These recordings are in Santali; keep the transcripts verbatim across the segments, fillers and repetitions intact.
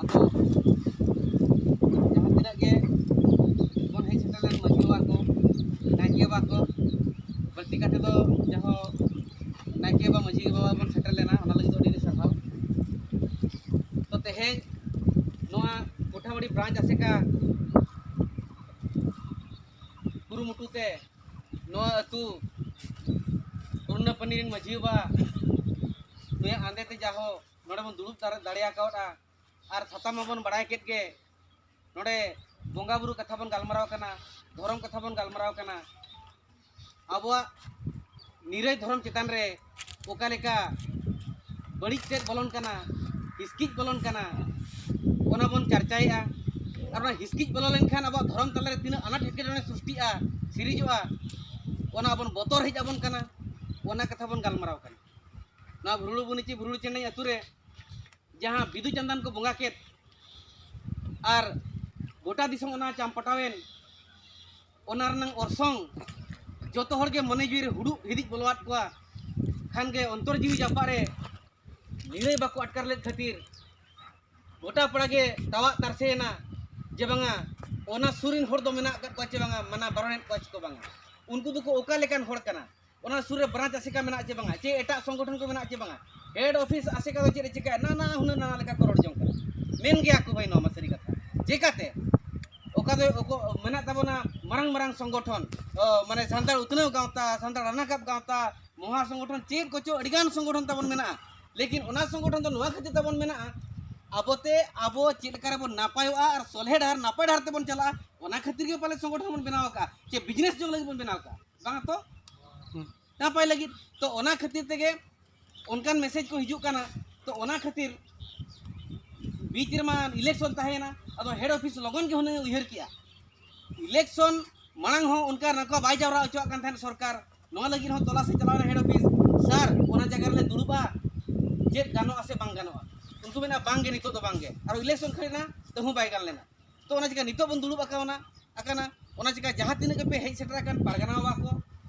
ᱟᱫᱚ ᱡᱟᱦᱟᱸ ᱛᱤᱱᱟᱹᱜ ᱜᱮ ᱵᱚᱱ ᱦᱮᱡ ᱥᱮᱴᱮᱨ ᱞᱮᱱ ᱢᱟᱹᱡᱷᱤ ᱵᱟᱵᱟ ᱠᱚ, ᱱᱟᱭᱠᱮ ᱵᱟᱵᱟ ᱠᱚ, ᱵᱟᱹᱲᱛᱤ ᱠᱟᱛᱮ ᱫᱚ ᱡᱟᱦᱟᱸ ᱱᱟᱭᱠᱮ ᱵᱟᱵᱟ ᱢᱟᱹᱡᱷᱤ ᱵᱟᱵᱟ ᱵᱚᱱ ᱥᱮᱴᱮᱨ ᱞᱮᱱᱟ, ᱚᱱᱟ ᱞᱟᱹᱜᱤᱫ ᱫᱚ ᱟᱹᱰᱤ ᱟᱹᱰᱤ ᱥᱟᱨᱦᱟᱣ᱾ ᱛᱚ ᱛᱮᱦᱮᱧ ᱱᱚᱣᱟ ᱠᱚᱴᱷᱟᱵᱟᱲᱤ ᱵᱨᱟᱧᱪ ᱟᱥᱮᱠᱟ ᱠᱩᱨᱩᱢᱩᱴᱩ ᱛᱮ ᱱᱚᱣᱟ ᱟᱹᱛᱩ ᱯᱩᱨᱱᱟᱯᱟᱱᱤ ᱨᱮᱱ ᱢᱟᱹᱡᱷᱤ ᱵᱟᱵᱟ ᱱᱩᱭᱟᱜ ᱟᱸᱫᱮ ᱛᱮ ᱡᱟᱦᱳ ᱱᱚᱰᱮ ᱵᱚᱱ ᱫᱩᱲᱩᱵ ᱫᱟᱲᱮ ᱫᱟᱲᱮ ᱟᱠᱟᱣᱟᱫᱼᱟ᱾ ᱟᱨ ᱥᱟᱛᱟᱢ ᱢᱟᱵᱚᱱ ᱵᱟᱲᱟᱭ ᱠᱮᱫ ᱜᱮ, ᱱᱚᱰᱮ ᱵᱚᱸᱜᱟ ᱵᱩᱨᱩ ᱠᱟᱛᱷᱟ ᱵᱚᱱ ᱜᱟᱞᱢᱟᱨᱟᱣ ᱠᱟᱱᱟ, ᱫᱷᱚᱨᱚᱢ ᱠᱟᱛᱷᱟ ᱵᱚᱱ ᱜᱟᱞᱢᱟᱨᱟᱣ ᱠᱟᱱᱟ᱾ ᱟᱵᱚᱣᱟᱜ ᱱᱤᱨᱟᱹᱭ ᱫᱷᱚᱨᱚᱢ ᱪᱮᱛᱟᱱ ᱨᱮ ᱚᱠᱟ ᱞᱮᱠᱟ ᱵᱟᱹᱲᱤᱡ ᱛᱮᱫ ᱵᱚᱞᱚᱱ ᱠᱟᱱᱟ, ᱦᱤᱥᱠᱤᱡ ᱵᱚᱞᱚᱱ ᱠᱟᱱᱟ, ᱚᱱᱟ ᱵᱚᱱ ᱪᱟᱨᱪᱟᱭᱮᱫᱼᱟ᱾ ᱟᱨ ᱚᱱᱟ ᱦᱤᱥᱠᱤᱡ ᱵᱚᱞᱚ ᱞᱮᱱᱠᱷᱟᱱ ᱟᱵᱚᱣᱟᱜ ᱫᱷᱚᱨᱚᱢ ᱛᱟᱞᱟᱨᱮ ᱛᱤᱱᱟᱹᱜ ᱟᱱᱟᱴ ᱮᱴᱠᱮᱴᱚᱬᱮ ᱥᱨᱤᱥᱴᱤᱜᱼᱟ, ᱥᱤᱨᱤᱡᱚᱜᱼᱟ, ᱚᱱᱟ ᱟᱵᱚᱱ ᱵᱚᱛᱚᱨ ᱦᱮᱡ ᱟᱵᱚᱱ ᱠᱟᱱᱟ, ᱚᱱᱟ ᱠᱟᱛᱷᱟ ᱵᱚᱱ ᱜᱟᱞᱢᱟᱨᱟᱣ ᱠᱟᱱᱟ᱾ ᱱᱚᱣᱟ ᱵᱷᱩᱨᱩᱲᱩ ᱵᱩᱱᱤᱪᱤ ᱵᱷᱩᱨᱩᱲᱩ ᱪᱮᱱᱱᱟᱭ ᱟᱹᱛᱩ ᱨᱮ ᱡᱟᱦᱟᱸ ᱵᱤᱫᱩ ᱪᱟᱸᱫᱟᱱ ᱠᱚ ᱵᱚᱸᱜᱟ ᱠᱮᱫ ᱟᱨ ᱜᱚᱴᱟ ᱫᱤᱥᱚᱢ ᱚᱱᱟ ᱪᱟᱢᱯᱟᱴᱟᱣᱮᱱ, ᱚᱱᱟ ᱨᱮᱱᱟᱜ ᱚᱨᱥᱚᱝ ᱡᱚᱛᱚ ᱦᱚᱲ ᱜᱮ ᱢᱚᱱᱮ ᱡᱤᱣᱤ ᱨᱮ ᱦᱩᱰᱩᱜ ᱦᱤᱫᱤᱡ ᱵᱚᱞᱚᱣᱟᱫ ᱠᱚᱣᱟ᱾ ᱠᱷᱟᱱ ᱜᱮ ᱚᱱᱛᱚᱨ ᱡᱤᱣᱤ ᱡᱟᱯᱟᱜ ᱨᱮ ᱱᱤᱨᱟᱹᱭ ᱵᱟᱠᱚ ᱟᱴᱠᱟᱨ ᱞᱮᱫ ᱠᱷᱟᱹᱛᱤᱨ ᱜᱚᱴᱟ ᱯᱟᱲᱟ ᱜᱮ ᱛᱟᱣᱟᱜ ᱛᱟᱨᱥᱮᱭᱮᱱᱟ ᱡᱮ ᱵᱟᱝᱟ ᱚᱱᱟ ᱥᱩᱨ ᱨᱮᱱ ᱦᱚᱲ ᱫᱚ ᱢᱮᱱᱟᱜ ᱟᱠᱟᱫ ᱠᱚᱣᱟ ᱪᱮ ᱵᱟᱝᱟ, ᱢᱟᱱᱟ ᱵᱟᱨᱚᱱᱮᱫ ᱠᱚᱣᱟ ᱪᱮ ᱠᱚ ᱵᱟᱝᱟ, ᱩᱱᱠᱩ ᱫᱚᱠᱚ ᱚᱠᱟ ᱞᱮᱠᱟᱱ ᱦᱚᱲ ᱠᱟᱱᱟ? ᱚᱱᱟ ᱥᱩᱨ ᱨᱮ ᱵᱨᱟᱧᱪ ᱟᱥᱮᱠᱟ ᱢᱮᱱᱟᱜᱼᱟ ᱪᱮ ᱵᱟᱝᱟ, ᱪᱮ ᱮᱴᱟᱜ ᱥᱚᱝᱜᱚᱴᱷᱚᱱ ᱠᱚ ᱢᱮᱱᱟᱜᱼᱟ ᱪᱮ ᱵᱟᱝᱟ? ᱦᱮᱰ ᱚᱯᱷᱤᱥ ᱟᱥᱮᱠᱟ ᱫᱚ ᱪᱮᱫ ᱮ ᱪᱤᱠᱟᱹᱭᱟ? ᱱᱟᱱᱟ ᱦᱩᱱᱟᱹᱨ ᱱᱟᱱᱟ ᱞᱮᱠᱟ ᱠᱚ ᱨᱚᱲ ᱡᱚᱝ ᱠᱟᱱᱟ᱾ ᱢᱮᱱ ᱜᱮᱭᱟ ᱠᱚ ᱵᱷᱟᱹᱭ, ᱱᱚᱣᱟ ᱢᱟ ᱥᱟᱹᱨᱤ ᱠᱟᱛᱷᱟ᱾ ᱪᱮᱠᱟᱛᱮ? ᱚᱠᱟ ᱫᱚ ᱚᱠᱚ ᱢᱮᱱᱟᱜ ᱛᱟᱵᱚᱱᱟ ᱢᱟᱨᱟᱝ ᱢᱟᱨᱟᱝ ᱥᱚᱝᱜᱚᱴᱷᱚᱱ, ᱚ, ᱢᱟᱱᱮ ᱥᱟᱱᱛᱟᱲ ᱩᱛᱱᱟᱹᱣ ᱜᱟᱶᱛᱟ, ᱥᱟᱱᱛᱟᱲ ᱨᱟᱱᱟᱠᱟᱵ ᱜᱟᱶᱛᱟ, ᱢᱚᱦᱟ ᱥᱚᱝᱜᱚᱴᱷᱚᱱ, ᱪᱮᱫ ᱠᱚᱪᱚ ᱟᱹᱰᱤᱜᱟᱱ ᱥᱚᱝᱜᱚᱴᱷᱚᱱ ᱛᱟᱵᱚᱱ ᱢᱮᱱᱟᱜᱼᱟ᱾ ᱞᱮᱠᱤᱱ ᱚᱱᱟ ᱥᱚᱝᱜᱚᱴᱷᱚᱱ ᱫᱚ ᱱᱚᱣᱟ ᱠᱷᱟᱹᱛᱤᱨ ᱛᱟᱵᱚᱱ ᱢᱮᱱᱟᱜᱼᱟ, ᱟᱵᱚᱛᱮ ᱟᱵᱚ ᱪᱮᱫ ᱞᱮᱠᱟ ᱨᱮᱵᱚᱱ ᱱᱟᱯᱟᱭᱚᱜᱼᱟ ᱟᱨ ᱥᱚᱞᱦᱮ ᱰᱟᱦᱟᱨ ᱱᱟᱯᱟᱭ ᱰᱟᱦᱟᱨ ᱛᱮᱵᱚᱱ ᱪᱟᱞᱟᱜᱼᱟ, ᱚᱱᱟ ᱠᱷᱟᱹᱛᱤᱨ ᱜᱮ ᱯᱟᱞᱮ ᱥᱚᱝᱜᱚᱴᱷᱚᱱ ᱵᱚᱱ ᱵᱮᱱᱟᱣ ᱟᱠᱟᱫᱼᱟ, ᱪᱮ ᱵᱤᱡᱽᱱᱮᱥ ᱡᱚᱝ ᱞᱟᱹᱜᱤᱫ ᱵᱚᱱ ᱵᱮᱱᱟᱣ ᱟᱠᱟᱫᱼᱟ, ᱵᱟᱝ ᱛᱚ? ᱦᱩᱸ᱾ ᱱᱟᱯᱟᱭ ᱞᱟᱹᱜᱤᱫ᱾ ᱛᱚ ᱚᱱᱟ ᱠᱷᱟᱹᱛᱤᱨ ᱛᱮᱜᱮ ᱚᱱᱠᱟᱱ ᱢᱮᱥᱮᱡᱽ ᱠᱚ ᱦᱤᱡᱩᱜ ᱠᱟᱱᱟ᱾ ᱛᱚ ᱚᱱᱟ ᱠᱷᱟᱹᱛᱤᱨ ᱵᱤᱪ ᱨᱮᱢᱟ ᱤᱞᱮᱠᱥᱚᱱ ᱛᱟᱦᱮᱸᱭᱮᱱᱟ, ᱟᱫᱚ ᱦᱮᱰ ᱚᱯᱷᱤᱥ ᱞᱚᱜᱚᱱ ᱜᱮ ᱦᱩᱱᱟᱹᱝ ᱮ ᱩᱭᱦᱟᱹᱨ ᱠᱮᱜᱼᱟ᱾ ᱤᱞᱮᱠᱥᱚᱱ ᱢᱟᱲᱟᱝ ᱦᱚᱸ ᱚᱱᱠᱟ ᱱᱚᱝᱠᱟ ᱵᱟᱭ ᱡᱟᱣᱨᱟ ᱦᱚᱪᱚᱣᱟᱜ ᱠᱟᱱ ᱛᱟᱦᱮᱸᱫ ᱥᱚᱨᱠᱟᱨ᱾ ᱱᱚᱣᱟ ᱞᱟᱹᱜᱤᱫ ᱦᱚᱸ ᱛᱚᱞᱟᱥ ᱮ ᱪᱟᱞᱟᱣ ᱮᱱᱟ ᱦᱮᱰ ᱚᱯᱷᱤᱥ, "ᱥᱟᱨ, ᱚᱱᱟ ᱡᱟᱭᱜᱟ ᱨᱮᱞᱮ ᱫᱩᱲᱩᱵᱼᱟ, ᱪᱮᱫ ᱜᱟᱱᱚᱜᱼᱟ ᱥᱮ ᱵᱟᱝ ᱜᱟᱱᱚᱜᱼᱟ?" ᱩᱱᱠᱩ ᱢᱮᱱᱟ, "ᱵᱟᱝ ᱜᱮ, ᱱᱤᱛᱚᱜ ᱫᱚ ᱵᱟᱝ ᱜᱮ᱾" ᱟᱨ ᱤᱞᱮᱠᱥᱚᱱ ᱠᱷᱟᱹᱲ ᱮᱱᱟ, ᱛᱟᱹᱦᱩ ᱵᱟᱭ ᱜᱟᱱ ᱞᱮᱱᱟ᱾ ᱛᱚ ᱚᱱᱟ ᱪᱤᱠᱟ ᱱᱤᱛᱚᱜ ᱵᱚᱱ ᱫᱩᱲᱩᱵ ᱟᱠᱟᱱᱟ, ᱟᱠᱟᱱᱟ᱾ ᱚᱱᱟ ᱪᱤᱠᱟ ᱡᱟᱦᱟᱸ ᱛᱤᱱᱟᱹᱜ ᱜᱮᱯᱮ ᱦᱮᱡ ᱥᱮᱴᱮᱨ ᱟᱠᱟᱱ, ᱯᱟᱨᱜᱟᱱᱟ ᱵᱟᱵᱟ ᱠᱚ,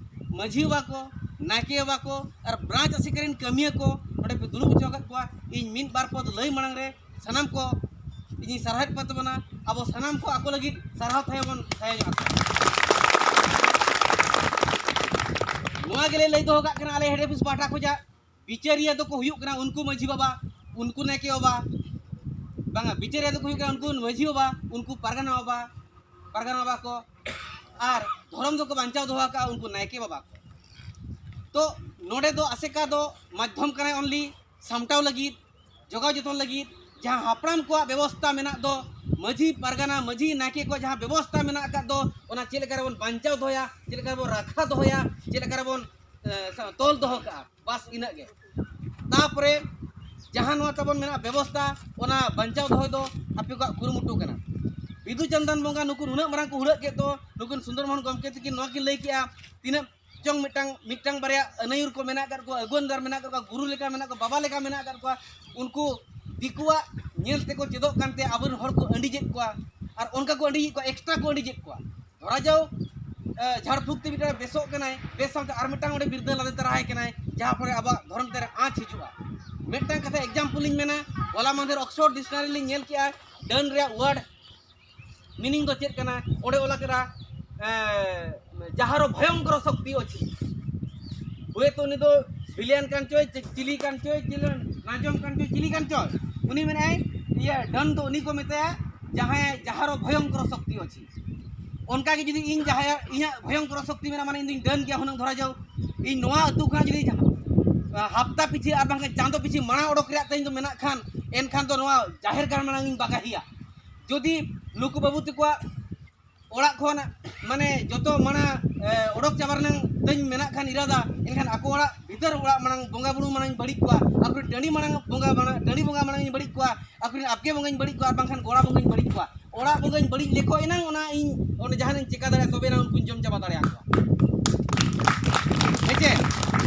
ᱢᱟᱹᱡᱷᱤ ᱵᱟᱵᱟ ᱠᱚ, ᱱᱟᱭᱠᱮ ᱵᱟᱵᱟ ᱠᱚ ᱟᱨ ᱵᱨᱟᱧᱪ ᱟᱥᱮᱠᱟ ᱨᱮᱱ ᱠᱟᱹᱢᱤᱭᱟᱹ ᱠᱚ ᱱᱚᱰᱮ ᱯᱮ ᱫᱩᱲᱩᱵ ᱦᱚᱪᱚ ᱟᱠᱟᱫ ᱠᱚᱣᱟ, ᱤᱧ ᱢᱤᱫ ᱵᱟᱨ ᱯᱚᱫ ᱞᱟᱹᱭ ᱢᱟᱲᱟᱝ ᱨᱮ ᱥᱟᱱᱟᱢ ᱠᱚ ᱤᱧᱤᱧ ᱥᱟᱨᱦᱟᱣᱮᱫ ᱠᱚ ᱛᱟᱵᱚᱱᱟ᱾ ᱟᱵᱚ ᱥᱟᱱᱟᱢ ᱠᱚ ᱟᱠᱚ ᱞᱟᱹᱜᱤᱫ ᱥᱟᱨᱦᱟᱣ ᱛᱟᱦᱮᱸ ᱵᱚᱱ ᱛᱟᱦᱮᱸ ᱧᱚᱜ ᱟᱠᱚ᱾ ᱱᱚᱣᱟ ᱜᱮᱞᱮ ᱞᱟᱹᱭ ᱫᱚᱦᱚ ᱠᱟᱜ ᱠᱟᱱᱟ ᱟᱞᱮ ᱦᱮᱰ ᱚᱯᱷᱤᱥ ᱯᱟᱦᱴᱟ ᱠᱷᱚᱱᱟᱜ, ᱵᱤᱪᱟᱹᱨᱤᱭᱟᱹ ᱫᱚᱠᱚ ᱦᱩᱭᱩᱜ ᱠᱟᱱᱟ ᱩᱱᱠᱩ ᱢᱟᱹᱡᱷᱤ ᱵᱟᱵᱟ, ᱩᱱᱠᱩ ᱱᱟᱭᱠᱮ ᱵᱟᱵᱟ, ᱵᱟᱝᱟ, ᱵᱤᱪᱟᱹᱨᱤᱭᱟᱹ ᱫᱚᱠᱚ ᱦᱩᱭᱩᱜ ᱠᱟᱱᱟ ᱩᱱᱠᱩ ᱢᱟᱹᱡᱷᱤ ᱵᱟᱵᱟ, ᱩᱱᱠᱩ ᱯᱟᱨᱜᱟᱱᱟ ᱵᱟᱵᱟ, ᱯᱟᱨᱜᱟᱱᱟ ᱵᱟᱵᱟ ᱠᱚ, ᱟᱨ ᱫᱷᱚᱨᱚᱢ ᱫᱚᱠᱚ ᱵᱟᱧᱪᱟᱣ ᱫᱚᱦᱚ ᱟᱠᱟᱫᱼᱟ ᱩᱱᱠᱩ ᱱᱟᱭᱠᱮ ᱵᱟᱵᱟ ᱠᱚ᱾ ᱛᱚ ᱱᱚᱰᱮ ᱫᱚ ᱟᱥᱮᱠᱟ ᱫᱚ ᱢᱟᱫᱽᱫᱷᱚᱢ ᱠᱟᱱᱟᱭ, only ᱥᱟᱢᱴᱟᱣ ᱞᱟᱹᱜᱤᱫ, ᱡᱚᱜᱟᱣ ᱡᱚᱛᱚᱱ ᱞᱟᱹᱜᱤᱫ᱾ ᱡᱟᱦᱟᱸ ᱦᱟᱯᱲᱟᱢ ᱠᱚᱣᱟᱜ ᱵᱮᱵᱚᱥᱛᱟ ᱢᱮᱱᱟᱜ ᱫᱚ, ᱢᱟᱹᱡᱷᱤ ᱯᱟᱨᱜᱟᱱᱟ, ᱢᱟᱹᱡᱷᱤ ᱱᱟᱭᱠᱮ ᱠᱚᱣᱟᱜ ᱡᱟᱦᱟᱸ ᱵᱮᱵᱚᱥᱛᱟ ᱢᱮᱱᱟᱜ ᱟᱠᱟᱫ ᱫᱚ, ᱚᱱᱟ ᱪᱮᱫ ᱞᱮᱠᱟ ᱨᱮᱵᱚᱱ ᱵᱟᱧᱪᱟᱣ ᱫᱚᱦᱚᱭᱟ, ᱪᱮᱫ ᱞᱮᱠᱟ ᱨᱮᱵᱚᱱ ᱨᱟᱠᱷᱟ ᱫᱚᱦᱚᱭᱟ, ᱪᱮᱫ ᱞᱮᱠᱟ ᱨᱮᱵᱚᱱ, ᱮ, ᱥᱟ-, ᱛᱚᱞ ᱫᱚᱦᱚ ᱠᱟᱜᱼᱟ, ᱵᱟᱥ ᱤᱱᱟᱹᱜ ᱜᱮ᱾ ᱛᱟᱯᱚᱨᱮ ᱡᱟᱦᱟᱸ ᱱᱚᱣᱟ ᱛᱟᱵᱚᱱ ᱢᱮᱱᱟᱜᱼᱟ ᱵᱮᱵᱚᱥᱛᱟ, ᱚᱱᱟ ᱵᱟᱧᱪᱟᱣ ᱫᱚᱦᱚᱭ ᱫᱚ ᱟᱯᱮ ᱠᱚᱣᱟᱜ ᱠᱩᱨᱩᱢᱩᱴᱩ ᱠᱟᱱᱟ᱾ ᱵᱤᱫᱩ ᱪᱟᱸᱫᱟᱱ ᱵᱚᱸᱜᱟ ᱱᱩᱠᱩ ᱱᱩᱱᱟᱹᱜ ᱢᱟᱨᱟᱝ ᱠᱚ ᱦᱩᱲᱟᱹᱜ ᱠᱮᱫ ᱫᱚ, ᱱᱩᱠᱤᱱ ᱥᱩᱱᱫᱚᱨ ᱢᱳᱦᱚᱱ ᱜᱚᱢᱠᱮ ᱛᱟᱹᱠᱤᱱ ᱱᱚᱣᱟ ᱠᱤᱱ ᱞᱟᱹᱭ ᱠᱮᱜᱼᱟ, ᱛᱤᱱᱟᱹᱜ ᱪᱚᱝ ᱢᱤᱫᱴᱟᱝ, ᱢᱤᱫᱴᱟᱝ ᱵᱟᱨᱭᱟ ᱟᱹᱱᱟᱹᱭᱩᱨ ᱠᱚ ᱢᱮᱱᱟᱜ ᱟᱠᱟᱫ ᱠᱚᱣᱟ, ᱟᱹᱜᱩᱣᱟᱹᱱᱫᱟᱨ ᱢᱮᱱᱟᱜ ᱟᱠᱟᱫ ᱠᱚᱣᱟ, ᱜᱩᱨᱩ ᱞᱮᱠᱟ ᱢᱮᱱᱟᱜ ᱟᱠᱟᱫ ᱠᱚᱣᱟ, ᱩᱱᱠᱩ ᱫᱤᱠᱩᱣᱟᱜ ᱧᱮᱞ ᱛᱮᱠᱚ ᱪᱮᱫᱚᱜ ᱠᱟᱱᱛᱮ ᱟᱵᱚᱨᱮᱱ ᱦᱚᱲ ᱠᱚ ᱟᱹᱰᱤᱡᱮᱫ ᱠᱚᱣᱟ, ᱟᱨ ᱚᱱᱠᱟ ᱠᱚ ᱟᱹᱰᱤᱡᱮᱫ ᱠᱚᱣᱟ, ᱮᱠᱥᱴᱨᱟ ᱠᱚ ᱟᱹᱰᱤᱡᱮᱫ ᱠᱚᱣᱟ᱾ ᱫᱷᱚᱨᱟ ᱡᱟᱣ, ᱮ, ᱡᱷᱟᱲ ᱯᱷᱩᱸᱠ ᱛᱮ ᱢᱤᱫᱴᱟᱝ ᱵᱮᱥᱚᱜ ᱠᱟᱱᱟᱭ, ᱵᱮᱥ ᱥᱟᱶᱛᱮ ᱟᱨ ᱢᱤᱫᱴᱟᱝ ᱚᱸᱰᱮ ᱵᱤᱨᱫᱟᱹ ᱞᱟᱫᱮ ᱛᱚᱨᱟᱭ ᱠᱟᱱᱟᱭ, ᱡᱟᱦᱟᱸ ᱯᱷᱚᱞᱮ ᱟᱵᱚᱣᱟᱜ ᱫᱷᱚᱨᱚᱢ ᱛᱮ ᱨᱮ ᱟᱸᱪ ᱦᱤᱡᱩᱜᱼᱟ᱾ ᱢᱤᱫᱴᱟᱝ ᱠᱟᱛᱷᱟ example ᱤᱧ ᱢᱮᱱᱟ, ᱦᱚᱞᱟ ᱢᱟᱦᱫᱮᱨ Oxford Dictionary ᱞᱤᱧ ᱧᱮᱞ ᱠᱮᱜᱼᱟ, ᱰᱟᱹᱱ ᱨᱮᱭᱟᱜ word meaning ᱫᱚ ᱪᱮᱫ ᱠᱟᱱᱟ? ᱚᱸᱰᱮ ᱚᱞ ᱟᱠᱟᱫᱟ, ᱮᱸ, ᱡᱟᱦᱟᱨᱚ ᱵᱷᱚᱭᱚᱝᱠᱚᱨᱚ ᱥᱚᱠᱛᱤ ᱚᱪᱷᱤ᱾ ᱦᱳᱭᱛᱳ ᱩᱱᱤ ᱫᱚ ᱵᱷᱤᱞᱤᱭᱟᱱ ᱠᱟᱱ ᱪᱚᱭ, ᱪᱤ-, ᱪᱤᱞᱤ ᱠᱟᱱ ᱪᱚᱭ, ᱪᱤᱞᱤ ᱱᱟᱡᱚᱢ ᱠᱟᱱ ᱪᱚᱭ, ᱪᱤᱞᱤ ᱠᱟᱱ ᱪᱚᱭ, ᱩᱱᱤ ᱢᱮᱱᱟᱭ, ᱤᱭᱟᱹ, ᱰᱟᱹᱱ ᱫᱚ ᱩᱱᱤ ᱠᱚ ᱢᱮᱛᱟᱭᱟ ᱡᱟᱦᱟᱸᱭ, ᱡᱟᱦᱟᱨᱚ ᱵᱷᱚᱭᱚᱝᱠᱚᱨᱚ ᱥᱚᱠᱛᱤ ᱚᱪᱷᱤ᱾ ᱚᱱᱠᱟ ᱜᱮ ᱡᱩᱫᱤ ᱤᱧ ᱡᱟᱦᱟᱸᱭᱟᱜ, ᱤᱧᱟᱹᱜ ᱵᱷᱚᱭᱚᱝᱠᱚᱨᱚ ᱥᱚᱠᱛᱤ ᱢᱮᱱᱟᱜᱼᱟ, ᱢᱟᱱᱮ ᱤᱧ ᱫᱩᱧ ᱰᱟᱹᱱ ᱜᱮᱭᱟ ᱦᱩᱱᱟᱹᱝ, ᱫᱷᱚᱨᱟ ᱡᱟᱣ ᱤᱧ ᱱᱚᱣᱟ ᱟᱹᱛᱩ ᱠᱷᱚᱱᱟᱜ ᱡᱩᱫᱤ ᱡᱟᱦᱟᱸ, ᱦᱟᱯᱛᱟ ᱯᱤᱪᱷᱤ ᱟᱨ ᱵᱟᱝᱠᱷᱟᱱ ᱪᱟᱸᱫᱚ ᱯᱤᱪᱷᱤ ᱢᱟᱲᱟᱝ ᱚᱰᱚᱠ ᱨᱮᱭᱟᱜ ᱛᱤᱧ ᱫᱚ ᱢᱮᱱᱟᱜ ᱠᱷᱟᱱ, ᱮᱱᱠᱷᱟᱱ ᱫᱚ ᱱᱚᱣᱟ ᱡᱟᱦᱮᱨ ᱜᱟᱲ ᱢᱟᱲᱟᱝ ᱤᱧ ᱵᱟᱜᱟᱦᱤᱭᱟ᱾ ᱡᱩᱫᱤ ᱱᱩᱠᱩ ᱵᱟᱹᱵᱩ ᱛᱟᱠᱚᱣᱟᱜ ᱚᱲᱟᱜ ᱠᱷᱚᱱ, ᱢᱟᱱᱮ, ᱡᱚᱛᱚ ᱢᱟᱲᱟᱝ, ᱮ, ᱚᱰᱚᱠ ᱪᱟᱵᱟ ᱨᱮᱱᱟᱜ ᱛᱤᱧ ᱢᱮᱱᱟᱜ ᱠᱷᱟᱱ ᱤᱨᱟᱫᱟ, ᱮᱱᱠᱷᱟᱱ ᱟᱠᱚ ᱚᱲᱟᱜ ᱵᱷᱤᱛᱟᱹᱨ ᱚᱲᱟᱜ ᱢᱟᱲᱟᱝ ᱵᱚᱸᱜᱟ ᱵᱩᱨᱩ ᱢᱟᱲᱟᱝ ᱤᱧ ᱵᱟᱹᱲᱤᱡ ᱠᱚᱣᱟ, ᱟᱠᱚ ᱴᱟᱺᱰᱤ ᱢᱟᱲᱟᱝ ᱵᱚᱸᱜᱟ ᱢᱟᱲᱟᱝ, ᱴᱟᱺᱰᱤ ᱵᱚᱸᱜᱟ ᱢᱟᱲᱟᱝ ᱤᱧ ᱵᱟᱹᱲᱤᱡ ᱠᱚᱣᱟ, ᱟᱠᱚᱨᱮᱱ ᱟᱯᱜᱮ ᱵᱚᱸᱜᱟᱧ ᱵᱟᱹᱲᱤᱡ ᱠᱚᱣᱟ, ᱟᱨ ᱵᱟᱝᱠᱷᱟᱱ ᱜᱚᱲᱟ ᱵᱚᱸᱜᱟᱧ ᱵᱟᱹᱲᱤᱡ ᱠᱚᱣᱟ᱾ ᱚᱲᱟᱜ ᱵᱚᱸᱜᱟᱧ ᱵᱟᱹᱲᱤᱡ ᱞᱮᱠᱚ ᱮᱱᱟᱝ ᱚᱱᱟ ᱤᱧ ᱚᱸᱰᱮ ᱡᱟᱦᱟᱱᱟᱜ ᱤᱧ ᱪᱮᱠᱟ ᱫᱟᱲᱮᱭᱟᱜᱼᱟ, ᱛᱚᱵᱮ ᱮᱱᱟᱝ ᱩᱱᱠᱩᱧ ᱡᱚᱢ ᱪᱟᱵᱟ ᱫᱟᱲᱮᱭᱟᱠᱚᱣᱟ᱾ ᱦᱮᱸᱪᱮ?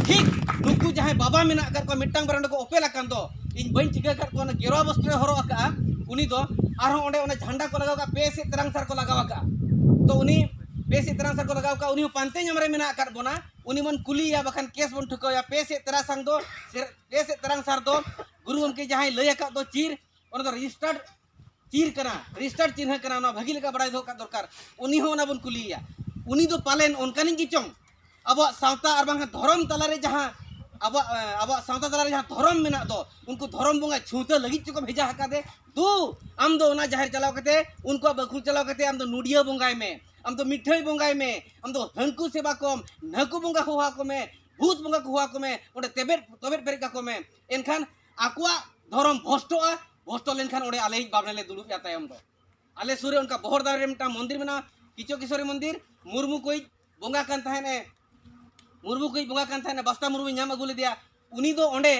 ᱴᱷᱤᱠ ᱱᱩᱠᱩ ᱡᱟᱦᱟᱸᱭ ᱵᱟᱵᱟ ᱢᱮᱱᱟᱜ ᱟᱠᱟᱫ ᱠᱚᱣᱟ, ᱢᱤᱫᱴᱟᱝ ᱵᱟᱨᱭᱟ ᱚᱸᱰᱮ ᱠᱚ ᱚᱯᱮᱞ ᱟᱠᱟᱱ ᱫᱚ, ᱤᱧ ᱵᱟᱹᱧ ᱴᱷᱤᱠᱟᱹ ᱟᱠᱟᱫ ᱠᱚᱣᱟ, ᱚᱱᱟ ᱜᱮᱨᱣᱟ ᱵᱚᱥᱛᱨᱚᱭ ᱦᱚᱨᱚᱜ ᱟᱠᱟᱫᱼᱟ, ᱩᱱᱤ ᱫᱚ ᱟᱨᱦᱚᱸ ᱚᱸᱰᱮ ᱚᱱᱟ ᱡᱷᱟᱱᱰᱟ ᱠᱚ ᱞᱟᱜᱟᱣ ᱟᱠᱟᱫᱼᱟ, ᱯᱮ ᱥᱮᱫ ᱛᱮᱨᱟᱝ ᱥᱟᱨ ᱠᱚ ᱞᱟᱜᱟᱣ ᱟᱠᱟᱫᱼᱟ᱾ ᱛᱚ ᱩᱱᱤ ᱯᱮ ᱥᱮᱫ ᱛᱮᱨᱟᱝ ᱥᱟᱨ ᱠᱚ ᱞᱟᱜᱟᱣ ᱟᱠᱟᱫᱼᱟ, ᱩᱱᱤ ᱦᱚᱸ ᱯᱟᱱᱛᱮ ᱧᱟᱢ ᱨᱮ ᱢᱮᱱᱟᱜ ᱟᱠᱟᱫ ᱵᱚᱱᱟ, ᱩᱱᱤ ᱵᱚᱱ ᱠᱩᱞᱤᱭᱮᱭᱟ, ᱵᱟᱠᱷᱟᱱ ᱠᱮᱥ ᱵᱚᱱ ᱴᱷᱩᱠᱟᱹᱣᱮᱭᱟ᱾ ᱯᱮ ᱥᱮᱫ ᱛᱮᱨᱟᱝ ᱥᱟᱨ ᱫᱚ, ᱯᱮ ᱥᱮᱫ ᱛᱮᱨᱟᱝ ᱥᱟᱨ ᱫᱚ ᱜᱩᱨᱩ ᱜᱚᱢᱠᱮ ᱡᱟᱦᱟᱸᱭ ᱞᱟᱹᱭ ᱟᱠᱟᱫ ᱫᱚ ᱪᱤᱨ, ᱚᱱᱟ ᱫᱚ ᱨᱮᱡᱤᱥᱴᱟᱨᱰ ᱪᱤᱨ ᱠᱟᱱᱟ, ᱨᱮᱡᱤᱥᱴᱟᱨ ᱪᱤᱱᱦᱟᱹ ᱠᱟᱱᱟ, ᱚᱱᱟ ᱵᱷᱟᱹᱜᱤ ᱞᱮᱠᱟ ᱵᱟᱲᱟᱭ ᱫᱚᱦᱚ ᱠᱟᱜ ᱫᱚᱨᱠᱟᱨ᱾ ᱩᱱᱤ ᱦᱚᱸ ᱚᱱᱟ ᱵᱚᱱ ᱠᱩᱞᱤᱭᱮᱭᱟ, ᱩᱱᱤ ᱫᱚ ᱯᱟᱞᱮᱱ ᱚᱱᱠᱟᱱᱤᱡ ᱜᱮ ᱪᱚᱝ ᱟᱵᱚᱣᱟᱜ ᱥᱟᱶᱛᱟ ᱟᱨ ᱵᱟᱝ ᱫᱷᱚᱨᱚᱢ ᱛᱟᱞᱟᱨᱮ ᱡᱟᱦᱟᱸ ᱟᱵᱚᱣᱟᱜ ᱟᱵᱚᱣᱟᱜ ᱥᱟᱶᱛᱟ ᱛᱟᱞᱟᱨᱮ ᱡᱟᱦᱟᱸ ᱫᱷᱚᱨᱚᱢ ᱢᱮᱱᱟᱜ ᱫᱚ, ᱩᱱᱠᱩ ᱫᱷᱚᱨᱚᱢ ᱵᱚᱸᱜᱟ ᱪᱷᱩᱸᱛᱟᱹ ᱞᱟᱹᱜᱤᱫ ᱪᱚᱠᱚ ᱵᱷᱮᱡᱟ ᱟᱠᱟᱫᱮ᱾ ᱫᱩ, ᱟᱢ ᱫᱚ ᱚᱱᱟ ᱡᱟᱦᱮᱨ ᱪᱟᱞᱟᱣ ᱠᱟᱛᱮ, ᱩᱱᱠᱩᱣᱟᱜ ᱵᱟᱹᱠᱷᱩᱞ ᱪᱟᱞᱟᱣ ᱠᱟᱛᱮ ᱟᱢ ᱫᱚ ᱱᱩᱰᱤᱭᱟᱹ ᱵᱚᱸᱜᱟᱭ ᱢᱮ, ᱟᱢ ᱫᱚ ᱢᱤᱴᱷᱟᱹᱭ ᱵᱚᱸᱜᱟᱭ ᱢᱮ, ᱟᱢ ᱫᱚ ᱦᱟᱹᱱᱠᱩ ᱥᱮᱵᱟ ᱠᱚᱢ, ᱱᱟᱹᱠᱩ ᱵᱚᱸᱜᱟ ᱠᱚ ᱦᱚᱦᱚ ᱟᱠᱚ ᱢᱮ, ᱵᱷᱩᱛ ᱵᱚᱸᱜᱟ ᱠᱚ ᱦᱚᱦᱚ ᱟᱠᱚ ᱢᱮ, ᱚᱸᱰᱮ ᱛᱮᱵᱮᱫ ᱛᱚᱵᱮᱫ ᱯᱮᱨᱮᱡ ᱠᱟᱠᱚ ᱢᱮ᱾ ᱮᱱᱠᱷᱟᱱ ᱟᱠᱚᱣᱟᱜ ᱫᱷᱚᱨᱚᱢ ᱵᱷᱚᱥᱴᱚᱜᱼᱟ᱾ ᱵᱷᱚᱥᱴᱚ ᱞᱮᱱᱠᱷᱟᱱ ᱚᱸᱰᱮ ᱟᱞᱮᱭᱤᱡ ᱵᱟᱵᱽᱲᱮ ᱞᱮ ᱫᱩᱲᱩᱵ ᱮᱭᱟ ᱛᱟᱭᱚᱢ ᱫᱚ᱾ ᱟᱞᱮ ᱥᱩᱨ ᱨᱮ ᱚᱱᱠᱟ ᱵᱚᱦᱚᱲ ᱫᱟᱨᱮ ᱨᱮ ᱢᱤᱫᱴᱟᱝ ᱢᱚᱱᱫᱤᱨ ᱢᱮᱱᱟᱜᱼᱟ, ᱠᱤᱪᱚᱠᱮᱥᱚᱨᱤ ᱢᱚᱱᱫᱤᱨ, ᱢᱩᱨᱢᱩ ᱠᱚᱭᱤᱡ ᱵᱚᱸᱜᱟ ᱠᱟᱱ ᱛᱟᱦᱮᱸᱱᱮ, ᱢᱩᱨᱢᱩ ᱠᱚᱭᱤᱡ ᱵᱚᱸᱜᱟ ᱠᱟᱱ ᱛᱟᱦᱮᱸᱱᱮ, ᱵᱟᱥᱛᱟ ᱢᱩᱨᱢᱩᱭ ᱧᱟᱢ ᱟᱹᱜᱩ ᱞᱮᱫᱮᱭᱟ᱾ ᱩᱱᱤ ᱫᱚ ᱚᱸᱰᱮ,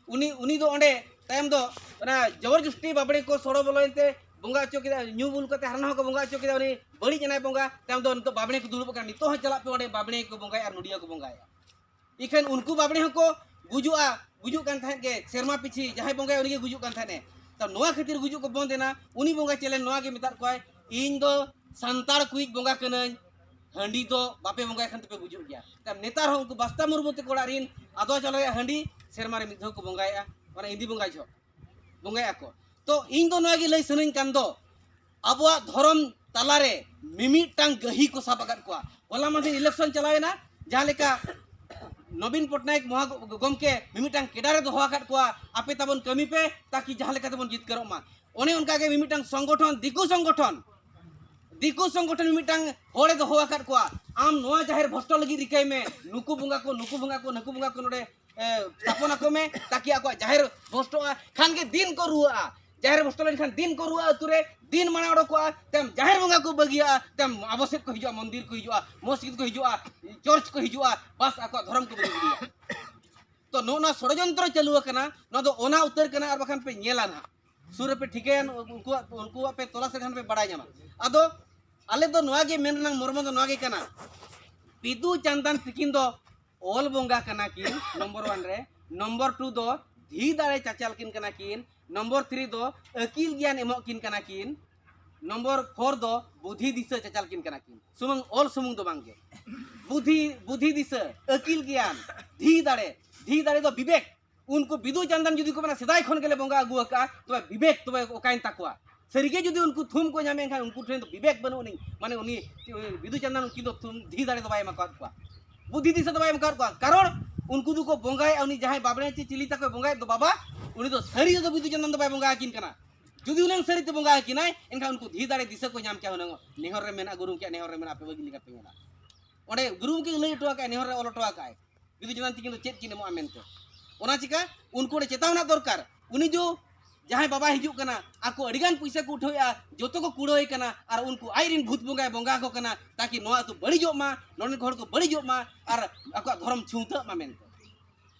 ᱩᱱᱤ ᱩᱱᱤ ᱫᱚ ᱚᱸᱰᱮ ᱛᱟᱭᱚᱢ ᱫᱚ ᱚᱱᱟ ᱡᱚᱵᱚᱨ ᱡᱚᱥᱛᱤ ᱵᱟᱵᱽᱲᱮ ᱠᱚ ᱥᱚᱲᱚ ᱵᱚᱞᱚᱭᱮᱱ ᱛᱮ ᱵᱚᱸᱜᱟ ᱦᱚᱪᱚ ᱠᱮᱫᱟ, ᱧᱩ ᱵᱩᱞ ᱠᱟᱛᱮ ᱦᱟᱱᱟ ᱱᱟᱣᱟ ᱠᱚ ᱵᱚᱸᱜᱟ ᱦᱚᱪᱚ ᱠᱮᱫᱟ, ᱩᱱᱤ ᱵᱟᱹᱲᱤᱡ ᱮᱱᱟᱭ ᱵᱚᱸᱜᱟ᱾ ᱛᱟᱭᱚᱢ ᱫᱚ ᱱᱤᱛᱚᱜ ᱵᱟᱵᱽᱲᱮ ᱠᱚ ᱫᱩᱲᱩᱵ ᱟᱠᱟᱱᱟ, ᱱᱤᱛᱚᱜ ᱦᱚᱸ ᱪᱟᱞᱟᱜ ᱯᱮ ᱚᱸᱰᱮ ᱵᱟᱵᱽᱲᱮ ᱠᱚ ᱵᱚᱸᱜᱟᱭᱟ ᱟᱨ ᱱᱚᱰᱤᱭᱟᱹ ᱠᱚ ᱵᱚᱸᱜᱟᱭᱟ᱾ ᱤᱠᱷᱟᱹᱱ ᱩᱱᱠᱩ ᱵᱟᱵᱽᱲᱮ ᱦᱚᱸᱠᱚ ᱜᱩᱡᱩᱜᱼᱟ, ᱜᱩᱡᱩᱜ ᱠᱟᱱ ᱛᱟᱦᱮᱸᱫ ᱜᱮ, ᱥᱮᱨᱢᱟ ᱯᱤᱪᱷᱤ ᱡᱟᱦᱟᱸᱭ ᱵᱚᱸᱜᱟᱭᱟ ᱩᱱᱤᱜᱮ ᱜᱩᱡᱩᱜ ᱠᱟᱱ ᱛᱟᱦᱮᱸᱫ ᱮ᱾ ᱛᱚ ᱱᱚᱣᱟ ᱠᱷᱟᱹᱛᱤᱨ ᱜᱩᱡᱩᱜ ᱠᱚ ᱵᱚᱱᱫ ᱮᱱᱟ, ᱩᱱᱤ ᱵᱚᱸᱜᱟ ᱪᱮᱞᱮ ᱱᱚᱣᱟ ᱜᱮ ᱢᱮᱛᱟᱫ ᱠᱚᱣᱟᱭ, "ᱤᱧ ᱫᱚ ᱥᱟᱱᱛᱟᱲ ᱠᱚᱭᱤᱡ ᱵᱚᱸᱜᱟ ᱠᱟᱹᱱᱟᱹᱧ, ᱦᱟᱺᱰᱤ ᱫᱚ ᱵᱟᱯᱮ ᱵᱚᱸᱜᱟᱭ ᱠᱷᱟᱱ ᱫᱚᱯᱮ ᱜᱩᱡᱩᱜ ᱜᱮᱭᱟ᱾" ᱛᱟᱭᱚᱢ ᱱᱮᱛᱟᱨ ᱦᱚᱸ ᱩᱱᱠᱩ ᱵᱟᱥᱛᱟ ᱢᱩᱨᱢᱩ ᱛᱟᱠᱚ ᱚᱲᱟᱜ ᱨᱤᱱ ᱟᱫᱣᱟ ᱪᱟᱣᱞᱮ ᱨᱮᱭᱟᱜ ᱦᱟᱺᱰᱤ ᱥᱮᱨᱢᱟ ᱨᱮ ᱢᱤᱫ ᱫᱷᱟᱣ ᱠᱚ ᱵᱚᱸᱜᱟᱭᱮᱫᱼᱟ, ᱚᱱᱟ ᱤᱫᱤ ᱵᱚᱸᱜᱟ ᱡᱚᱦᱚᱜ ᱵᱚᱸᱜᱟᱭᱟ ᱠᱚ᱾ ᱛᱚ ᱤᱧ ᱫᱚ ᱱᱚᱣᱟ ᱜᱮ ᱞᱟᱹᱭ ᱥᱟᱱᱟᱧ ᱠᱟᱱ ᱫᱚ, ᱟᱵᱚᱣᱟᱜ ᱫᱷᱚᱨᱚᱢ ᱛᱟᱞᱟᱨᱮ ᱢᱤᱢᱤᱫᱴᱟᱝ ᱜᱟᱹᱦᱤ ᱠᱚ ᱥᱟᱵ ᱟᱠᱟᱫ ᱠᱚᱣᱟ᱾ ᱦᱚᱞᱟ ᱢᱟᱫᱷᱮᱨ ᱤᱞᱮᱠᱥᱚᱱ ᱪᱟᱞᱟᱣ ᱮᱱᱟ, ᱡᱟᱦᱟᱸ ᱞᱮᱠᱟ ᱱᱚᱵᱤᱱ ᱯᱚᱴᱱᱟᱭᱮᱠ ᱢᱚᱦᱟ ᱜᱚᱢᱠᱮ ᱢᱤᱢᱤᱫᱴᱟᱝ ᱠᱮᱰᱟᱨ ᱮ ᱫᱚᱦᱚ ᱟᱠᱟᱫ ᱠᱚᱣᱟ, ᱟᱯᱮ ᱛᱟᱵᱚᱱ ᱠᱟᱹᱢᱤ ᱯᱮ ᱛᱟᱠᱤ ᱡᱟᱦᱟᱸ ᱞᱮᱠᱟ ᱛᱮᱵᱚᱱ ᱡᱤᱛᱠᱟᱹᱨᱚᱜ ᱢᱟ᱾ ᱚᱱᱮ ᱚᱱᱠᱟᱜᱮ ᱢᱤᱢᱤᱫᱴᱟᱝ ᱥᱚᱝᱜᱚᱴᱷᱚᱱ, ᱫᱤᱠᱩ ᱥᱚᱝᱜᱚᱴᱷᱚᱱ, ᱫᱤᱠᱩ ᱥᱚᱝᱜᱚᱴᱷᱚᱱ ᱢᱤᱢᱤᱫᱴᱟᱝ ᱦᱚᱲᱮ ᱫᱚᱦᱚ ᱟᱠᱟᱫ ᱠᱚᱣᱟ, ᱟᱢ ᱱᱚᱣᱟ ᱡᱟᱦᱮᱨ ᱵᱷᱚᱥᱴᱚ ᱞᱟᱹᱜᱤᱫ ᱨᱤᱠᱟᱹᱭ ᱢᱮ, ᱱᱩᱠᱩ ᱵᱚᱸᱜᱟ ᱠᱚ, ᱱᱩᱠᱩ ᱵᱚᱸᱜᱟ ᱠᱚ, ᱱᱩᱠᱩ ᱵᱚᱸᱜᱟ ᱠᱚ ᱱᱚᱰᱮ ᱮ, ᱛᱷᱟᱯᱚᱱ ᱟᱠᱚ ᱢᱮ, ᱛᱟᱠᱤ ᱟᱠᱚᱣᱟᱜ ᱡᱟᱦᱮᱨ ᱵᱷᱚᱥᱴᱚᱜᱼᱟ᱾ ᱠᱷᱟᱱ ᱜᱮ ᱫᱤᱱ ᱠᱚ ᱨᱩᱣᱟᱹᱜᱼᱟ᱾ ᱡᱟᱦᱮᱨ ᱵᱷᱚᱥᱴᱚ ᱞᱮᱱᱠᱷᱟᱱ ᱫᱤᱱ ᱠᱚ ᱨᱩᱣᱟᱹᱜᱼᱟ, ᱟᱹᱛᱩ ᱨᱮ ᱫᱤᱱ ᱢᱟᱲᱟᱝ ᱚᱰᱚᱠᱚᱜᱼᱟ, ᱛᱟᱭᱚᱢ ᱡᱟᱦᱮᱨ ᱵᱚᱸᱜᱟ ᱠᱚ ᱵᱟᱹᱜᱤᱭᱟᱜᱼᱟ, ᱛᱟᱭᱚᱢ ᱟᱵᱚ ᱥᱮᱫ ᱠᱚ ᱦᱤᱡᱩᱜᱼᱟ, ᱢᱚᱱᱫᱤᱨ ᱠᱚ ᱦᱤᱡᱩᱜᱼᱟ, ᱢᱚᱥᱡᱤᱫ ᱠᱚ ᱦᱤᱡᱩᱜᱼᱟ, ᱪᱚᱨᱪ ᱠᱚ ᱦᱤᱡᱩᱜᱼᱟ, ᱵᱟᱥ ᱟᱠᱚᱣᱟᱜ ᱫᱷᱚᱨᱚᱢ ᱠᱚ ᱵᱟᱹᱜᱤ ᱜᱤᱰᱤᱭᱟ᱾ ᱛᱚ ᱱᱚᱜᱼᱚ ᱱᱚᱣᱟ ᱥᱚᱲᱚᱡᱚᱱᱛᱨᱚ ᱪᱟᱹᱞᱩ ᱟᱠᱟᱱᱟ, ᱱᱚᱣᱟ ᱫᱚ ᱚᱱᱟ ᱩᱛᱟᱹᱨ ᱠᱟᱱᱟ, ᱟᱨ ᱵᱟᱠᱷᱟᱱ ᱯᱮ ᱧᱮᱞᱟ ᱱᱟᱦᱟᱜ ᱥᱩᱨ ᱨᱮᱯᱮ ᱴᱷᱤᱠᱟᱹᱭᱟ, ᱩᱱᱠᱩᱣᱟᱜ ᱩᱱᱠᱩᱣᱟᱜ ᱯᱮ ᱛᱚᱞᱟᱥ ᱞᱮᱠᱷᱟᱱ ᱯᱮ ᱵᱟᱲᱟᱭ ᱧᱟᱢᱟ᱾ ᱟᱫᱚ ᱟᱞᱮ ᱫᱚ ᱱᱚᱣᱟ ᱜᱮ ᱢᱮᱱ ᱨᱮᱱᱟᱜ ᱢᱚᱨᱢᱚ ᱫᱚ ᱱᱚᱣᱟ ᱜᱮ ᱠᱟᱱᱟ, ᱵᱤᱫᱩ ᱪᱟᱸᱫᱟᱱ ᱛᱤᱠᱤᱱ ᱫᱚ ᱚᱞ ᱵᱚᱸᱜᱟ ᱠᱟᱱᱟ ᱠᱤᱱ, ᱱᱚᱢᱵᱚᱨ ᱚᱣᱟᱱ ᱨᱮ᱾ ᱱᱚᱢᱵᱚᱨ ᱴᱩ ᱫᱚ ᱫᱷᱤ ᱫᱟᱲᱮ ᱪᱟᱪᱟᱞ ᱠᱤᱱ ᱠᱟᱱᱟ ᱠᱤᱱ᱾ ᱱᱚᱢᱵᱚᱨ ᱛᱷᱨᱤ ᱫᱚ ᱟᱹᱠᱤᱞ ᱜᱮᱭᱟᱱ ᱮᱢᱚᱜ ᱠᱤᱱ ᱠᱟᱱᱟ ᱠᱤᱱ᱾ ᱱᱚᱢᱵᱚᱨ ᱯᱷᱳᱨ ᱫᱚ ᱵᱩᱫᱷᱤ ᱫᱤᱥᱟᱹ ᱪᱟᱪᱟᱞ ᱠᱤᱱ ᱠᱟᱱᱟ ᱠᱤᱱ᱾ ᱥᱩᱢᱩᱝ ᱚᱞ ᱥᱩᱢᱩᱝ ᱫᱚ ᱵᱟᱝ ᱜᱮ, ᱵᱩᱫᱷᱤ, ᱵᱩᱫᱷᱤ ᱫᱤᱥᱟᱹ, ᱟᱹᱠᱤᱞ ᱜᱮᱭᱟᱱ, ᱫᱷᱤ ᱫᱟᱲᱮ, ᱫᱷᱤ ᱫᱟᱲᱮ ᱫᱚ ᱵᱤᱵᱮᱠ᱾ ᱩᱱᱠᱩ ᱵᱤᱫᱩ ᱪᱟᱸᱫᱟᱱ ᱡᱩᱫᱤ ᱠᱚ ᱢᱮᱱᱟ, "ᱥᱮᱫᱟᱭ ᱠᱷᱚᱱ ᱜᱮᱞᱮ ᱵᱚᱸᱜᱟ ᱟᱹᱜᱩ ᱟᱠᱟᱫᱼᱟ", ᱛᱚᱵᱮ ᱵᱤᱵᱮᱠ ᱛᱚᱵᱮ ᱚᱠᱟᱭᱮᱱ ᱛᱟᱠᱚᱣᱟ? ᱥᱟᱹᱨᱤᱜᱮ ᱡᱩᱫᱤ ᱩᱱᱠᱩ ᱛᱷᱩᱢ ᱠᱚ ᱧᱟᱢᱮ ᱮᱱᱠᱷᱟᱱ ᱩᱱᱠᱩ ᱴᱷᱮᱱ ᱫᱚ ᱵᱤᱵᱮᱠ ᱵᱟᱹᱱᱩᱜ ᱟᱹᱱᱤᱡ, ᱢᱟᱱᱮ ᱩᱱᱤ ᱵᱤᱫᱩ ᱪᱟᱸᱫᱟᱱ ᱩᱱᱠᱤᱱ ᱫᱚ ᱛᱷᱩᱢ ᱫᱷᱤ ᱫᱟᱲᱮ ᱫᱚ ᱵᱟᱭ ᱮᱢ ᱟᱠᱟᱫ ᱠᱚᱣᱟ, ᱵᱩᱫᱽᱫᱷᱤ ᱫᱤᱥᱟᱹ ᱫᱚ ᱵᱟᱭ ᱮᱢ ᱟᱠᱟᱫ ᱠᱚᱣᱟ᱾ ᱠᱟᱨᱚᱱ ᱩᱱᱠᱩ ᱫᱚᱠᱚ ᱵᱚᱸᱜᱟᱭᱟ, ᱩᱱᱤ ᱡᱟᱦᱟᱸᱭ ᱵᱟᱵᱽᱲᱮ ᱪᱮ ᱪᱤᱞᱤ ᱛᱟᱠᱚᱭ ᱵᱚᱸᱜᱟᱭᱮᱫ ᱫᱚ ᱵᱟᱵᱟ, ᱩᱱᱤ ᱫᱚ ᱥᱟᱹᱨᱤ ᱛᱮᱫᱚ ᱵᱤᱫᱩ ᱪᱟᱸᱫᱟᱱ ᱫᱚ ᱵᱟᱭ ᱵᱚᱸᱜᱟ ᱟᱹᱠᱤᱱ ᱠᱟᱱᱟ᱾ ᱡᱩᱫᱤ ᱦᱩᱱᱟᱹᱝ ᱥᱟᱹᱨᱤ ᱛᱮ ᱵᱚᱸᱜᱟ ᱟᱹᱠᱤᱱᱟᱭ, ᱮᱱᱠᱷᱟᱱ ᱩᱱᱠᱩ ᱫᱷᱤ ᱫᱟᱲᱮ ᱫᱤᱥᱟᱹ ᱠᱚ ᱧᱟᱢ ᱠᱮᱭᱟ ᱦᱩᱱᱟᱹᱝ, ᱱᱮᱦᱚᱨ ᱨᱮ ᱢᱮᱱᱟᱜᱼᱟ, ᱜᱩᱨᱩ ᱜᱚᱢᱠᱮᱭᱟᱜ ᱱᱮᱦᱚᱨ ᱨᱮ ᱢᱮᱱᱟᱜᱼᱟ, ᱟᱯᱮ ᱵᱟᱹᱜᱤ ᱞᱮᱠᱟ ᱯᱮ ᱧᱮᱞᱟ᱾ ᱚᱸᱰᱮ ᱜᱩᱨᱩ ᱜᱚᱢᱠᱮ ᱞᱟᱹᱭ ᱦᱚᱴᱚ ᱟᱠᱟᱫ, ᱱᱮᱦᱚᱨ ᱨᱮ ᱚᱞ ᱦᱚᱴᱚ ᱟᱠᱟᱫ ᱵᱤᱫᱩ ᱪᱟᱸᱫᱟᱱ ᱛᱤᱠᱤᱱ ᱫᱚ ᱪᱮᱫ ᱠᱤᱱ ᱮᱢᱚᱜᱼᱟ ᱢᱮᱱᱛᱮ᱾ ᱚᱱᱟ ᱪᱤᱠᱟ ᱩᱱᱠᱩ ᱚᱸᱰᱮ ᱪᱮᱛᱟᱣ ᱨᱮᱱᱟᱜ ᱫᱚᱨᱠᱟᱨ᱾ ᱩᱱᱤ ᱡᱚ ᱡᱟᱦᱟᱸᱭ ᱵᱟᱵᱟ ᱦᱤᱡᱩᱜ ᱠᱟᱱᱟ, ᱟᱠᱚ ᱟᱹᱰᱤᱜᱟᱱ ᱯᱩᱭᱥᱟᱹ ᱠᱚ ᱩᱴᱷᱟᱹᱣᱮᱫᱼᱟ, ᱡᱚᱛᱚ ᱠᱚ ᱠᱩᱲᱟᱹᱣ ᱠᱟᱱᱟ, ᱟᱨ ᱩᱱᱠᱩ ᱟᱡᱨᱮᱱ ᱵᱷᱩᱛ ᱵᱚᱸᱜᱟᱭ ᱵᱚᱸᱜᱟ ᱟᱠᱚ ᱠᱟᱱᱟ, ᱛᱟᱠᱤ ᱱᱚᱣᱟ ᱟᱹᱛᱩ ᱵᱟᱹᱲᱤᱡᱚᱜ ᱢᱟ, ᱱᱚᱰᱮᱱ ᱠᱚ ᱦᱚᱲ ᱠᱚ ᱵᱟᱹᱲᱤᱡᱚᱜ ᱢᱟ, ᱟᱨ ᱟᱠᱚᱣᱟᱜ ᱫᱷᱚᱨᱚᱢ ᱪᱷᱩᱸᱣᱛᱟᱹᱜ ᱢᱟ ᱢᱮᱱᱛᱮ᱾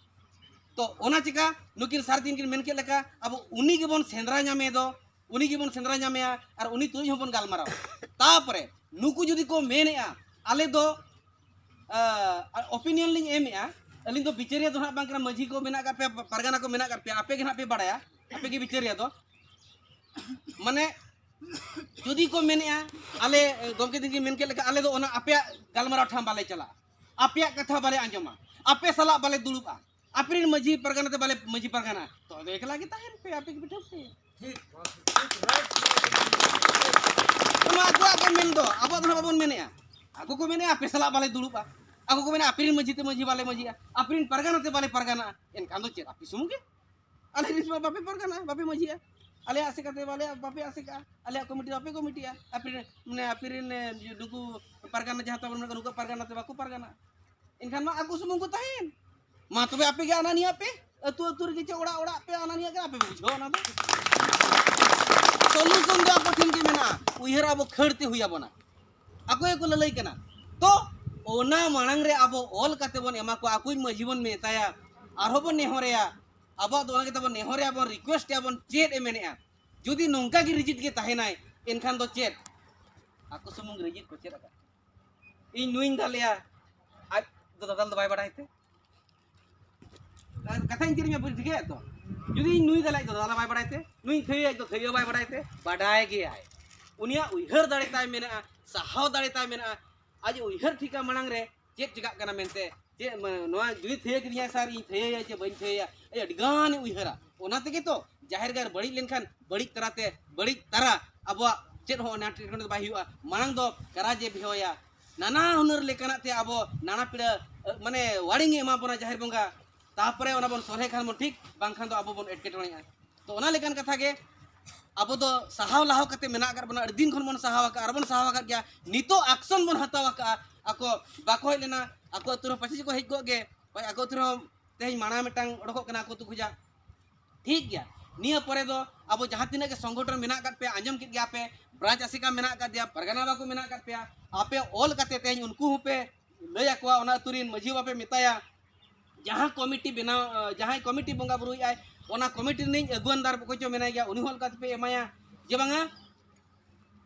ᱛᱚ ᱚᱱᱟ ᱪᱤᱠᱟ ᱱᱩᱠᱤᱱ ᱥᱟᱨ ᱫᱤᱱ ᱠᱤᱱ ᱢᱮᱱ ᱠᱮᱫ ᱞᱮᱠᱟ, ᱟᱵᱚ ᱩᱱᱤ ᱜᱮᱵᱚᱱ ᱥᱮᱸᱫᱽᱨᱟ ᱧᱟᱢᱮ ᱫᱚ, ᱩᱱᱤ ᱜᱮᱵᱚᱱ ᱥᱮᱸᱫᱽᱨᱟ ᱧᱟᱢᱮᱭᱟ, ᱟᱨ ᱩᱱᱤ ᱛᱩᱞᱩᱡ ᱦᱚᱸᱵᱚᱱ ᱜᱟᱞᱢᱟᱨᱟᱣᱟ᱾ ᱛᱟᱯᱚᱨᱮ ᱱᱩᱠᱩ ᱡᱩᱫᱤ ᱠᱚ ᱢᱮᱱᱮᱜᱼᱟ, ᱟᱞᱮ ᱫᱚ ᱚᱯᱤᱱᱤᱭᱚᱱ ᱞᱤᱧ ᱮᱢᱮᱜᱼᱟ, ᱟᱹᱞᱤᱧ ᱫᱚ ᱵᱤᱪᱟᱹᱨᱤᱭᱟᱹ ᱫᱚ ᱦᱟᱸᱜ ᱵᱟᱝ ᱠᱟᱱᱟ, ᱢᱟᱹᱡᱷᱤ ᱠᱚ ᱢᱮᱱᱟᱜ ᱟᱠᱟᱫ ᱯᱮᱭᱟ, ᱯᱟᱨᱜᱟᱱᱟ ᱠᱚ ᱢᱮᱱᱟᱜ ᱟᱠᱟᱫ ᱯᱮᱭᱟ, ᱟᱯᱮ ᱜᱮ ᱦᱟᱸᱜ ᱯᱮ ᱵᱟᱲᱟᱭᱟ, ᱟᱯᱮ ᱜᱮ ᱵᱤᱪᱟᱹᱨᱤᱭᱟᱹ ᱫᱚ᱾ ᱢᱟᱱᱮ ᱡᱩᱫᱤ ᱠᱚ ᱢᱮᱱᱮᱜᱼᱟ, ᱟᱞᱮ ᱜᱚᱢᱠᱮ ᱛᱤᱠᱤᱱ ᱢᱮᱱ ᱠᱮᱫ ᱞᱮᱠᱟ, ᱟᱞᱮ ᱫᱚ ᱚᱱᱟ ᱟᱯᱮᱭᱟᱜ ᱜᱟᱞᱢᱟᱨᱟᱣ ᱴᱷᱟᱶ ᱵᱟᱞᱮ ᱪᱟᱞᱟᱜᱼᱟ, ᱟᱯᱮᱭᱟᱜ ᱠᱟᱛᱷᱟ ᱵᱟᱞᱮ ᱟᱸᱡᱚᱢᱟ, ᱟᱯᱮ ᱥᱟᱞᱟᱜ ᱵᱟᱞᱮ ᱫᱩᱲᱩᱵᱼᱟ, ᱟᱯᱮ ᱨᱮᱱ ᱢᱟᱹᱡᱷᱤ ᱯᱟᱨᱜᱟᱱᱟ ᱛᱮ ᱵᱟᱞᱮ ᱢᱟᱹᱡᱷᱤ ᱯᱟᱨᱜᱟᱱᱟ, ᱛᱚ ᱟᱫᱚ ᱮᱠᱞᱟ ᱜᱮ ᱛᱟᱦᱮᱱ ᱯᱮ, ᱟᱯᱮ ᱜᱮ ᱯᱤᱴᱷᱟᱹ ᱯᱮ᱾ ᱚᱱᱟ ᱟᱠᱚᱣᱟᱜ ᱠᱚ ᱢᱮᱱ ᱫᱚ, ᱟᱵᱚᱣᱟᱜ ᱫᱚ ᱦᱟᱸᱜ ᱵᱟᱵᱚᱱ ᱢᱮᱱᱮᱜᱼᱟ᱾ ᱟᱠᱚ ᱠᱚ ᱢᱮᱱᱮᱜᱼᱟ, ᱟᱯᱮ ᱥᱟᱞᱟᱜ ᱵᱟᱞᱮ ᱫᱩᱲᱩᱵᱼᱟ᱾ ᱟᱠᱚ ᱠᱚ ᱢᱮᱱᱟ, ᱟᱯᱮ ᱨᱮᱱ ᱢᱟᱹᱡᱷᱤ ᱛᱮ ᱢᱟᱹᱡᱷᱤ ᱵᱟᱞᱮ ᱢᱟᱹᱡᱷᱤᱜᱼᱟ, ᱟᱯᱮ ᱨᱮᱱ ᱯᱟᱨᱜᱟᱱᱟ ᱛᱮ ᱵᱟᱞᱮ ᱯᱟᱨᱜᱟᱱᱟᱜᱼᱟ᱾ ᱮᱱᱠᱷᱟᱱ ᱫᱚ ᱪᱮᱫ, ᱟᱯᱮ ᱥᱩᱢᱩᱝ ᱜᱮ? ᱟᱞᱮ ᱨᱮᱱ ᱢᱟ ᱵᱟᱯᱮ ᱯᱟᱨᱜᱟᱱᱟ, ᱵᱟᱯᱮ ᱢᱟᱹᱡᱷᱤᱜᱼᱟ᱾ ᱟᱞᱮᱭᱟᱜ ᱟᱥᱮᱠᱟ ᱛᱮ ᱵᱟᱞᱮ, ᱵᱟᱯᱮ ᱟᱥᱮᱠᱟ, ᱟᱞᱮᱭᱟᱜ ᱠᱚᱢᱤᱴᱤ ᱵᱟᱯᱮ ᱠᱚᱢᱤᱴᱤᱜᱼᱟ᱾ ᱟᱯᱮ ᱨᱮᱱ, ᱢᱟᱱᱮ, ᱟᱯᱮ ᱨᱮᱱ, ᱮ, ᱱᱩᱠᱩ ᱯᱟᱨᱜᱟᱱᱟ ᱡᱟᱦᱟᱸ ᱛᱟᱵᱚᱱ ᱢᱮᱱᱟᱜ ᱠᱚᱣᱟ, ᱱᱩᱠᱩ ᱯᱟᱨᱜᱟᱱᱟ ᱛᱮ ᱵᱟᱠᱚ ᱯᱟᱨᱜᱟᱱᱟ᱾ ᱮᱱᱠᱷᱟᱱ ᱢᱟ ᱟᱠᱚ ᱥᱩᱢᱩᱝ ᱠᱚ ᱛᱟᱦᱮᱸᱭᱮᱱ᱾ ᱢᱟ ᱛᱚᱵᱮ ᱟᱯᱮ ᱜᱮ ᱟᱱᱟᱱᱤᱭᱟ ᱯᱮ, ᱟᱹᱛᱩ ᱟᱹᱛᱩ ᱨᱮᱜᱮ ᱪᱮ ᱚᱲᱟᱜ ᱚᱲᱟᱜ ᱯᱮ ᱟᱱᱟᱱᱤᱭᱟ ᱠᱟᱱᱟ, ᱟᱯᱮ ᱯᱮ ᱵᱩᱡᱷᱟᱹᱣᱟ ᱚᱱᱟ ᱫᱚ᱾ ᱥᱚᱞᱩᱥᱚᱱ ᱫᱚ ᱟᱠᱚ ᱴᱷᱮᱱ ᱜᱮ ᱢᱮᱱᱟᱜᱼᱟ, ᱩᱭᱦᱟᱹᱨ ᱟᱵᱚ ᱠᱷᱟᱹᱲ ᱛᱮ ᱦᱩᱭ ᱟᱵᱚᱱᱟ᱾ ᱟᱠᱚ ᱜᱮᱠᱚ ᱞᱟᱹᱞᱟᱹᱭ ᱠᱟᱱᱟ᱾ ᱛᱚ ᱚᱱᱟ ᱢᱟᱲᱟᱝ ᱨᱮ ᱟᱵᱚ ᱚᱞ ᱠᱟᱛᱮ ᱵᱚᱱ ᱮᱢᱟ ᱠᱚᱣᱟ, ᱟᱠᱚᱭᱤᱡ ᱢᱟᱹᱡᱷᱤ ᱵᱚᱱ ᱢᱮᱛᱟᱭᱟ, ᱟᱨᱦᱚᱸ ᱵᱚᱱ ᱱᱮᱦᱚᱨᱮᱭᱟ, ᱟᱵᱚᱣᱟᱜ ᱫᱚ ᱚᱱᱟ ᱜᱮ ᱛᱟᱵᱚᱱ ᱱᱮᱦᱚᱨᱮᱭᱟ ᱵᱚᱱ, ᱨᱤᱠᱩᱭᱮᱥᱴ ᱮᱭᱟ ᱵᱚᱱ, ᱪᱮᱫ ᱮ ᱢᱮᱱᱮᱜᱼᱟ᱾ ᱡᱩᱫᱤ ᱱᱚᱝᱠᱟ ᱜᱮ ᱨᱤᱡᱤᱴ ᱜᱮ ᱛᱟᱦᱮᱱᱟᱭ, ᱮᱱᱠᱷᱟᱱ ᱫᱚ ᱪᱮᱫ? ᱟᱠᱚ ᱥᱩᱢᱩᱝ ᱨᱤᱡᱤᱴ ᱠᱚ ᱪᱮᱫ ᱟᱠᱟᱫ? ᱤᱧ ᱱᱩᱭᱤᱧ ᱫᱟᱞᱮᱭᱟ, ᱟᱡ ᱫᱚ ᱫᱟᱫᱟᱞ ᱫᱚ ᱵᱟᱭ ᱵᱟᱲᱟᱭ ᱛᱮ? ᱟᱨ ᱠᱟᱛᱷᱟᱧ ᱠᱤᱨᱤᱧᱟ, ᱵᱩᱡᱽ ᱴᱷᱤᱠᱟᱹᱭᱟ ᱛᱚ? ᱡᱩᱫᱤ ᱤᱧ ᱱᱩᱭ ᱫᱟᱞᱮ, ᱟᱡ ᱫᱚ ᱫᱟᱫᱟᱞ ᱵᱟᱭ ᱵᱟᱲᱟᱭ ᱛᱮ? ᱱᱩᱭ ᱛᱷᱟᱹᱭᱟᱹ, ᱟᱡ ᱫᱚ ᱛᱷᱟᱹᱭᱟᱹ ᱵᱟᱭ ᱵᱟᱲᱟᱭ ᱛᱮ? ᱵᱟᱰᱟᱭ ᱜᱮᱭᱟᱭ᱾ ᱩᱱᱤᱭᱟᱜ ᱩᱭᱦᱟᱹᱨ ᱫᱟᱲᱮ ᱛᱟᱭ ᱢᱮᱱᱟᱜᱼᱟ, ᱥᱟᱦᱟᱣ ᱫᱟᱲᱮ ᱛᱟᱭ ᱢᱮᱱᱟᱜᱼᱟ, ᱟᱡ ᱩᱭᱦᱟᱹᱨ ᱴᱷᱤᱠᱟ ᱢᱟᱲᱟᱝ ᱨᱮ ᱪᱮᱫ ᱪᱤᱠᱟᱹᱜ ᱠᱟᱱᱟ ᱢᱮᱱᱛᱮ᱾ ᱪᱮᱫ ᱢᱟ-, ᱱᱚᱣᱟ ᱡᱩᱫᱤ ᱛᱷᱟᱹᱭᱟᱹ ᱠᱤᱫᱤᱧᱟᱭ ᱥᱟᱨ, ᱤᱧ ᱛᱷᱟᱹᱭᱟᱹᱭᱟ ᱪᱮ ᱵᱟᱹᱧ ᱛᱷᱟᱹᱭᱟᱹᱭᱟ, ᱟᱡ ᱟᱹᱰᱤ ᱜᱟᱱᱮ ᱩᱭᱦᱟᱹᱨᱟ᱾ ᱚᱱᱟ ᱛᱮᱜᱮ ᱛᱚ ᱡᱟᱦᱮᱨ ᱜᱟᱲ ᱵᱟᱹᱲᱤᱡ ᱞᱮᱱᱠᱷᱟᱱ ᱵᱟᱹᱲᱤᱡ ᱛᱟᱨᱟᱛᱮ ᱵᱟᱹᱲᱤᱡ ᱛᱟᱨᱟ ᱟᱵᱚᱣᱟᱜ ᱪᱮᱫ ᱦᱚᱸ ᱮᱴᱠᱮᱴᱚᱬᱮ ᱫᱚ ᱵᱟᱭ ᱦᱩᱭᱩᱜᱼᱟ᱾ ᱢᱟᱲᱟᱝ ᱫᱚ ᱠᱟᱨᱟᱡᱮ ᱵᱮᱦᱚᱭᱟ, ᱱᱟᱱᱟ ᱦᱩᱱᱟᱹᱨ ᱞᱮᱠᱟᱱᱟᱜ ᱛᱮ ᱟᱵᱚ ᱱᱟᱱᱟ ᱯᱤᱲᱟᱹ ᱢᱟᱱᱮ ᱣᱟᱨᱱᱤᱝ ᱮ ᱮᱢᱟ ᱵᱚᱱᱟ ᱡᱟᱦᱮᱨ ᱵᱚᱸᱜᱟ᱾ ᱛᱟᱯᱚᱨᱮ ᱚᱱᱟ ᱵᱚᱱ ᱥᱚᱞᱦᱮ ᱠᱷᱟᱱ ᱵᱚᱱ ᱴᱷᱤᱠ, ᱵᱟᱝᱠᱷᱟᱱ ᱫᱚ ᱟᱵᱚ ᱵᱚᱱ ᱮᱴᱠᱮᱴᱚᱬᱮᱜᱼᱟ᱾ ᱛᱚ ᱚᱱᱟ ᱞᱮᱠᱟᱱ ᱠᱟᱛᱷᱟ ᱜᱮ ᱟᱵᱚ ᱫᱚ ᱥᱟᱦᱟᱣ ᱞᱟᱦᱟᱣ ᱠᱟᱛᱮ ᱢᱮᱱᱟᱜ ᱟᱠᱟᱫ ᱵᱚᱱᱟ, ᱟᱹᱰᱤ ᱫᱤᱱ ᱠᱷᱚᱱ ᱵᱚᱱ ᱥᱟᱦᱟᱣ ᱟᱠᱟᱫᱼᱟ, ᱟᱨ ᱵᱚᱱ ᱥᱟᱦᱟᱣ ᱟᱠᱟᱫ ᱜᱮᱭᱟ᱾ ᱱᱤᱛᱚᱜ ᱟᱠᱥᱚᱱ ᱵᱚᱱ ᱦᱟᱛᱟᱣ ᱟᱠᱟᱫᱼᱟ᱾ ᱟᱠᱚ ᱵᱟᱠᱚ ᱦᱮᱡ ᱞᱮᱱᱟ, ᱟᱠᱚ ᱟᱹᱛᱩ ᱨᱮᱦᱚᱸ ᱯᱟᱪᱮ ᱠᱚ ᱦᱮᱡ ᱠᱚᱜ ᱜᱮ, ᱦᱳᱭ, ᱟᱠᱚ ᱟᱹᱛᱩ ᱨᱮᱦᱚᱸ ᱛᱮᱦᱮᱧ ᱢᱟᱲᱟᱝ ᱢᱤᱫᱴᱟᱝ ᱚᱰᱚᱠᱚᱜ ᱠᱟᱱᱟ ᱟᱠᱚ ᱟᱹᱛᱩ ᱠᱷᱚᱱᱟᱜ, ᱴᱷᱤᱠ ᱜᱮᱭᱟ᱾ ᱱᱤᱭᱟᱹ ᱯᱚᱨᱮ ᱫᱚ ᱟᱵᱚ ᱡᱟᱦᱟᱸ ᱛᱤᱱᱟᱹᱜ ᱜᱮ ᱥᱚᱝᱜᱚᱴᱷᱚᱱ ᱢᱮᱱᱟᱜ ᱟᱠᱟᱫ ᱯᱮᱭᱟ, ᱟᱸᱡᱚᱢ ᱠᱮᱫ ᱜᱮᱭᱟ ᱯᱮ, ᱵᱨᱟᱧᱪ ᱟᱥᱮᱠᱟ ᱢᱮᱱᱟᱜ ᱟᱠᱟᱫ ᱫᱮᱭᱟ, ᱯᱟᱨᱜᱟᱱᱟ ᱵᱟᱠᱚ ᱢᱮᱱᱟᱜ ᱟᱠᱟᱫ ᱯᱮᱭᱟ, ᱟᱯᱮ ᱚᱞ ᱠᱟᱛᱮ ᱛᱮᱦᱮᱧ ᱩᱱᱠᱩ ᱦᱚᱸᱯᱮ ᱞᱟᱹᱭ ᱟᱠᱚᱣᱟ, ᱚᱱᱟ ᱟᱹᱛᱩ ᱨᱮᱱ ᱢᱟᱹᱡᱷᱤ ᱵᱟᱵᱟ ᱯᱮ ᱢᱮᱛᱟᱭᱟ, ᱡᱟᱦᱟᱸ ᱠᱚᱢᱤᱴᱤ ᱵᱮᱱᱟᱣ, ᱡᱟᱦᱟᱸᱭ ᱠᱚᱢᱤᱴᱤ ᱵᱚᱸᱜᱟ ᱵᱩᱨᱩᱭᱮᱫ ᱟᱭ, ᱚᱱᱟ ᱠᱚᱢᱤᱴᱤ ᱨᱤᱱᱤᱡ ᱟᱹᱜᱩᱣᱟᱹᱱ ᱫᱟᱨ ᱚᱠᱚᱭ ᱪᱚ ᱢᱮᱱᱟᱭ ᱜᱮᱭᱟ, ᱩᱱᱤ ᱦᱚᱸ ᱚᱞ ᱠᱟᱛᱮ ᱯᱮ ᱮᱢᱟᱭᱟ ᱡᱮ ᱵᱟᱝᱟ,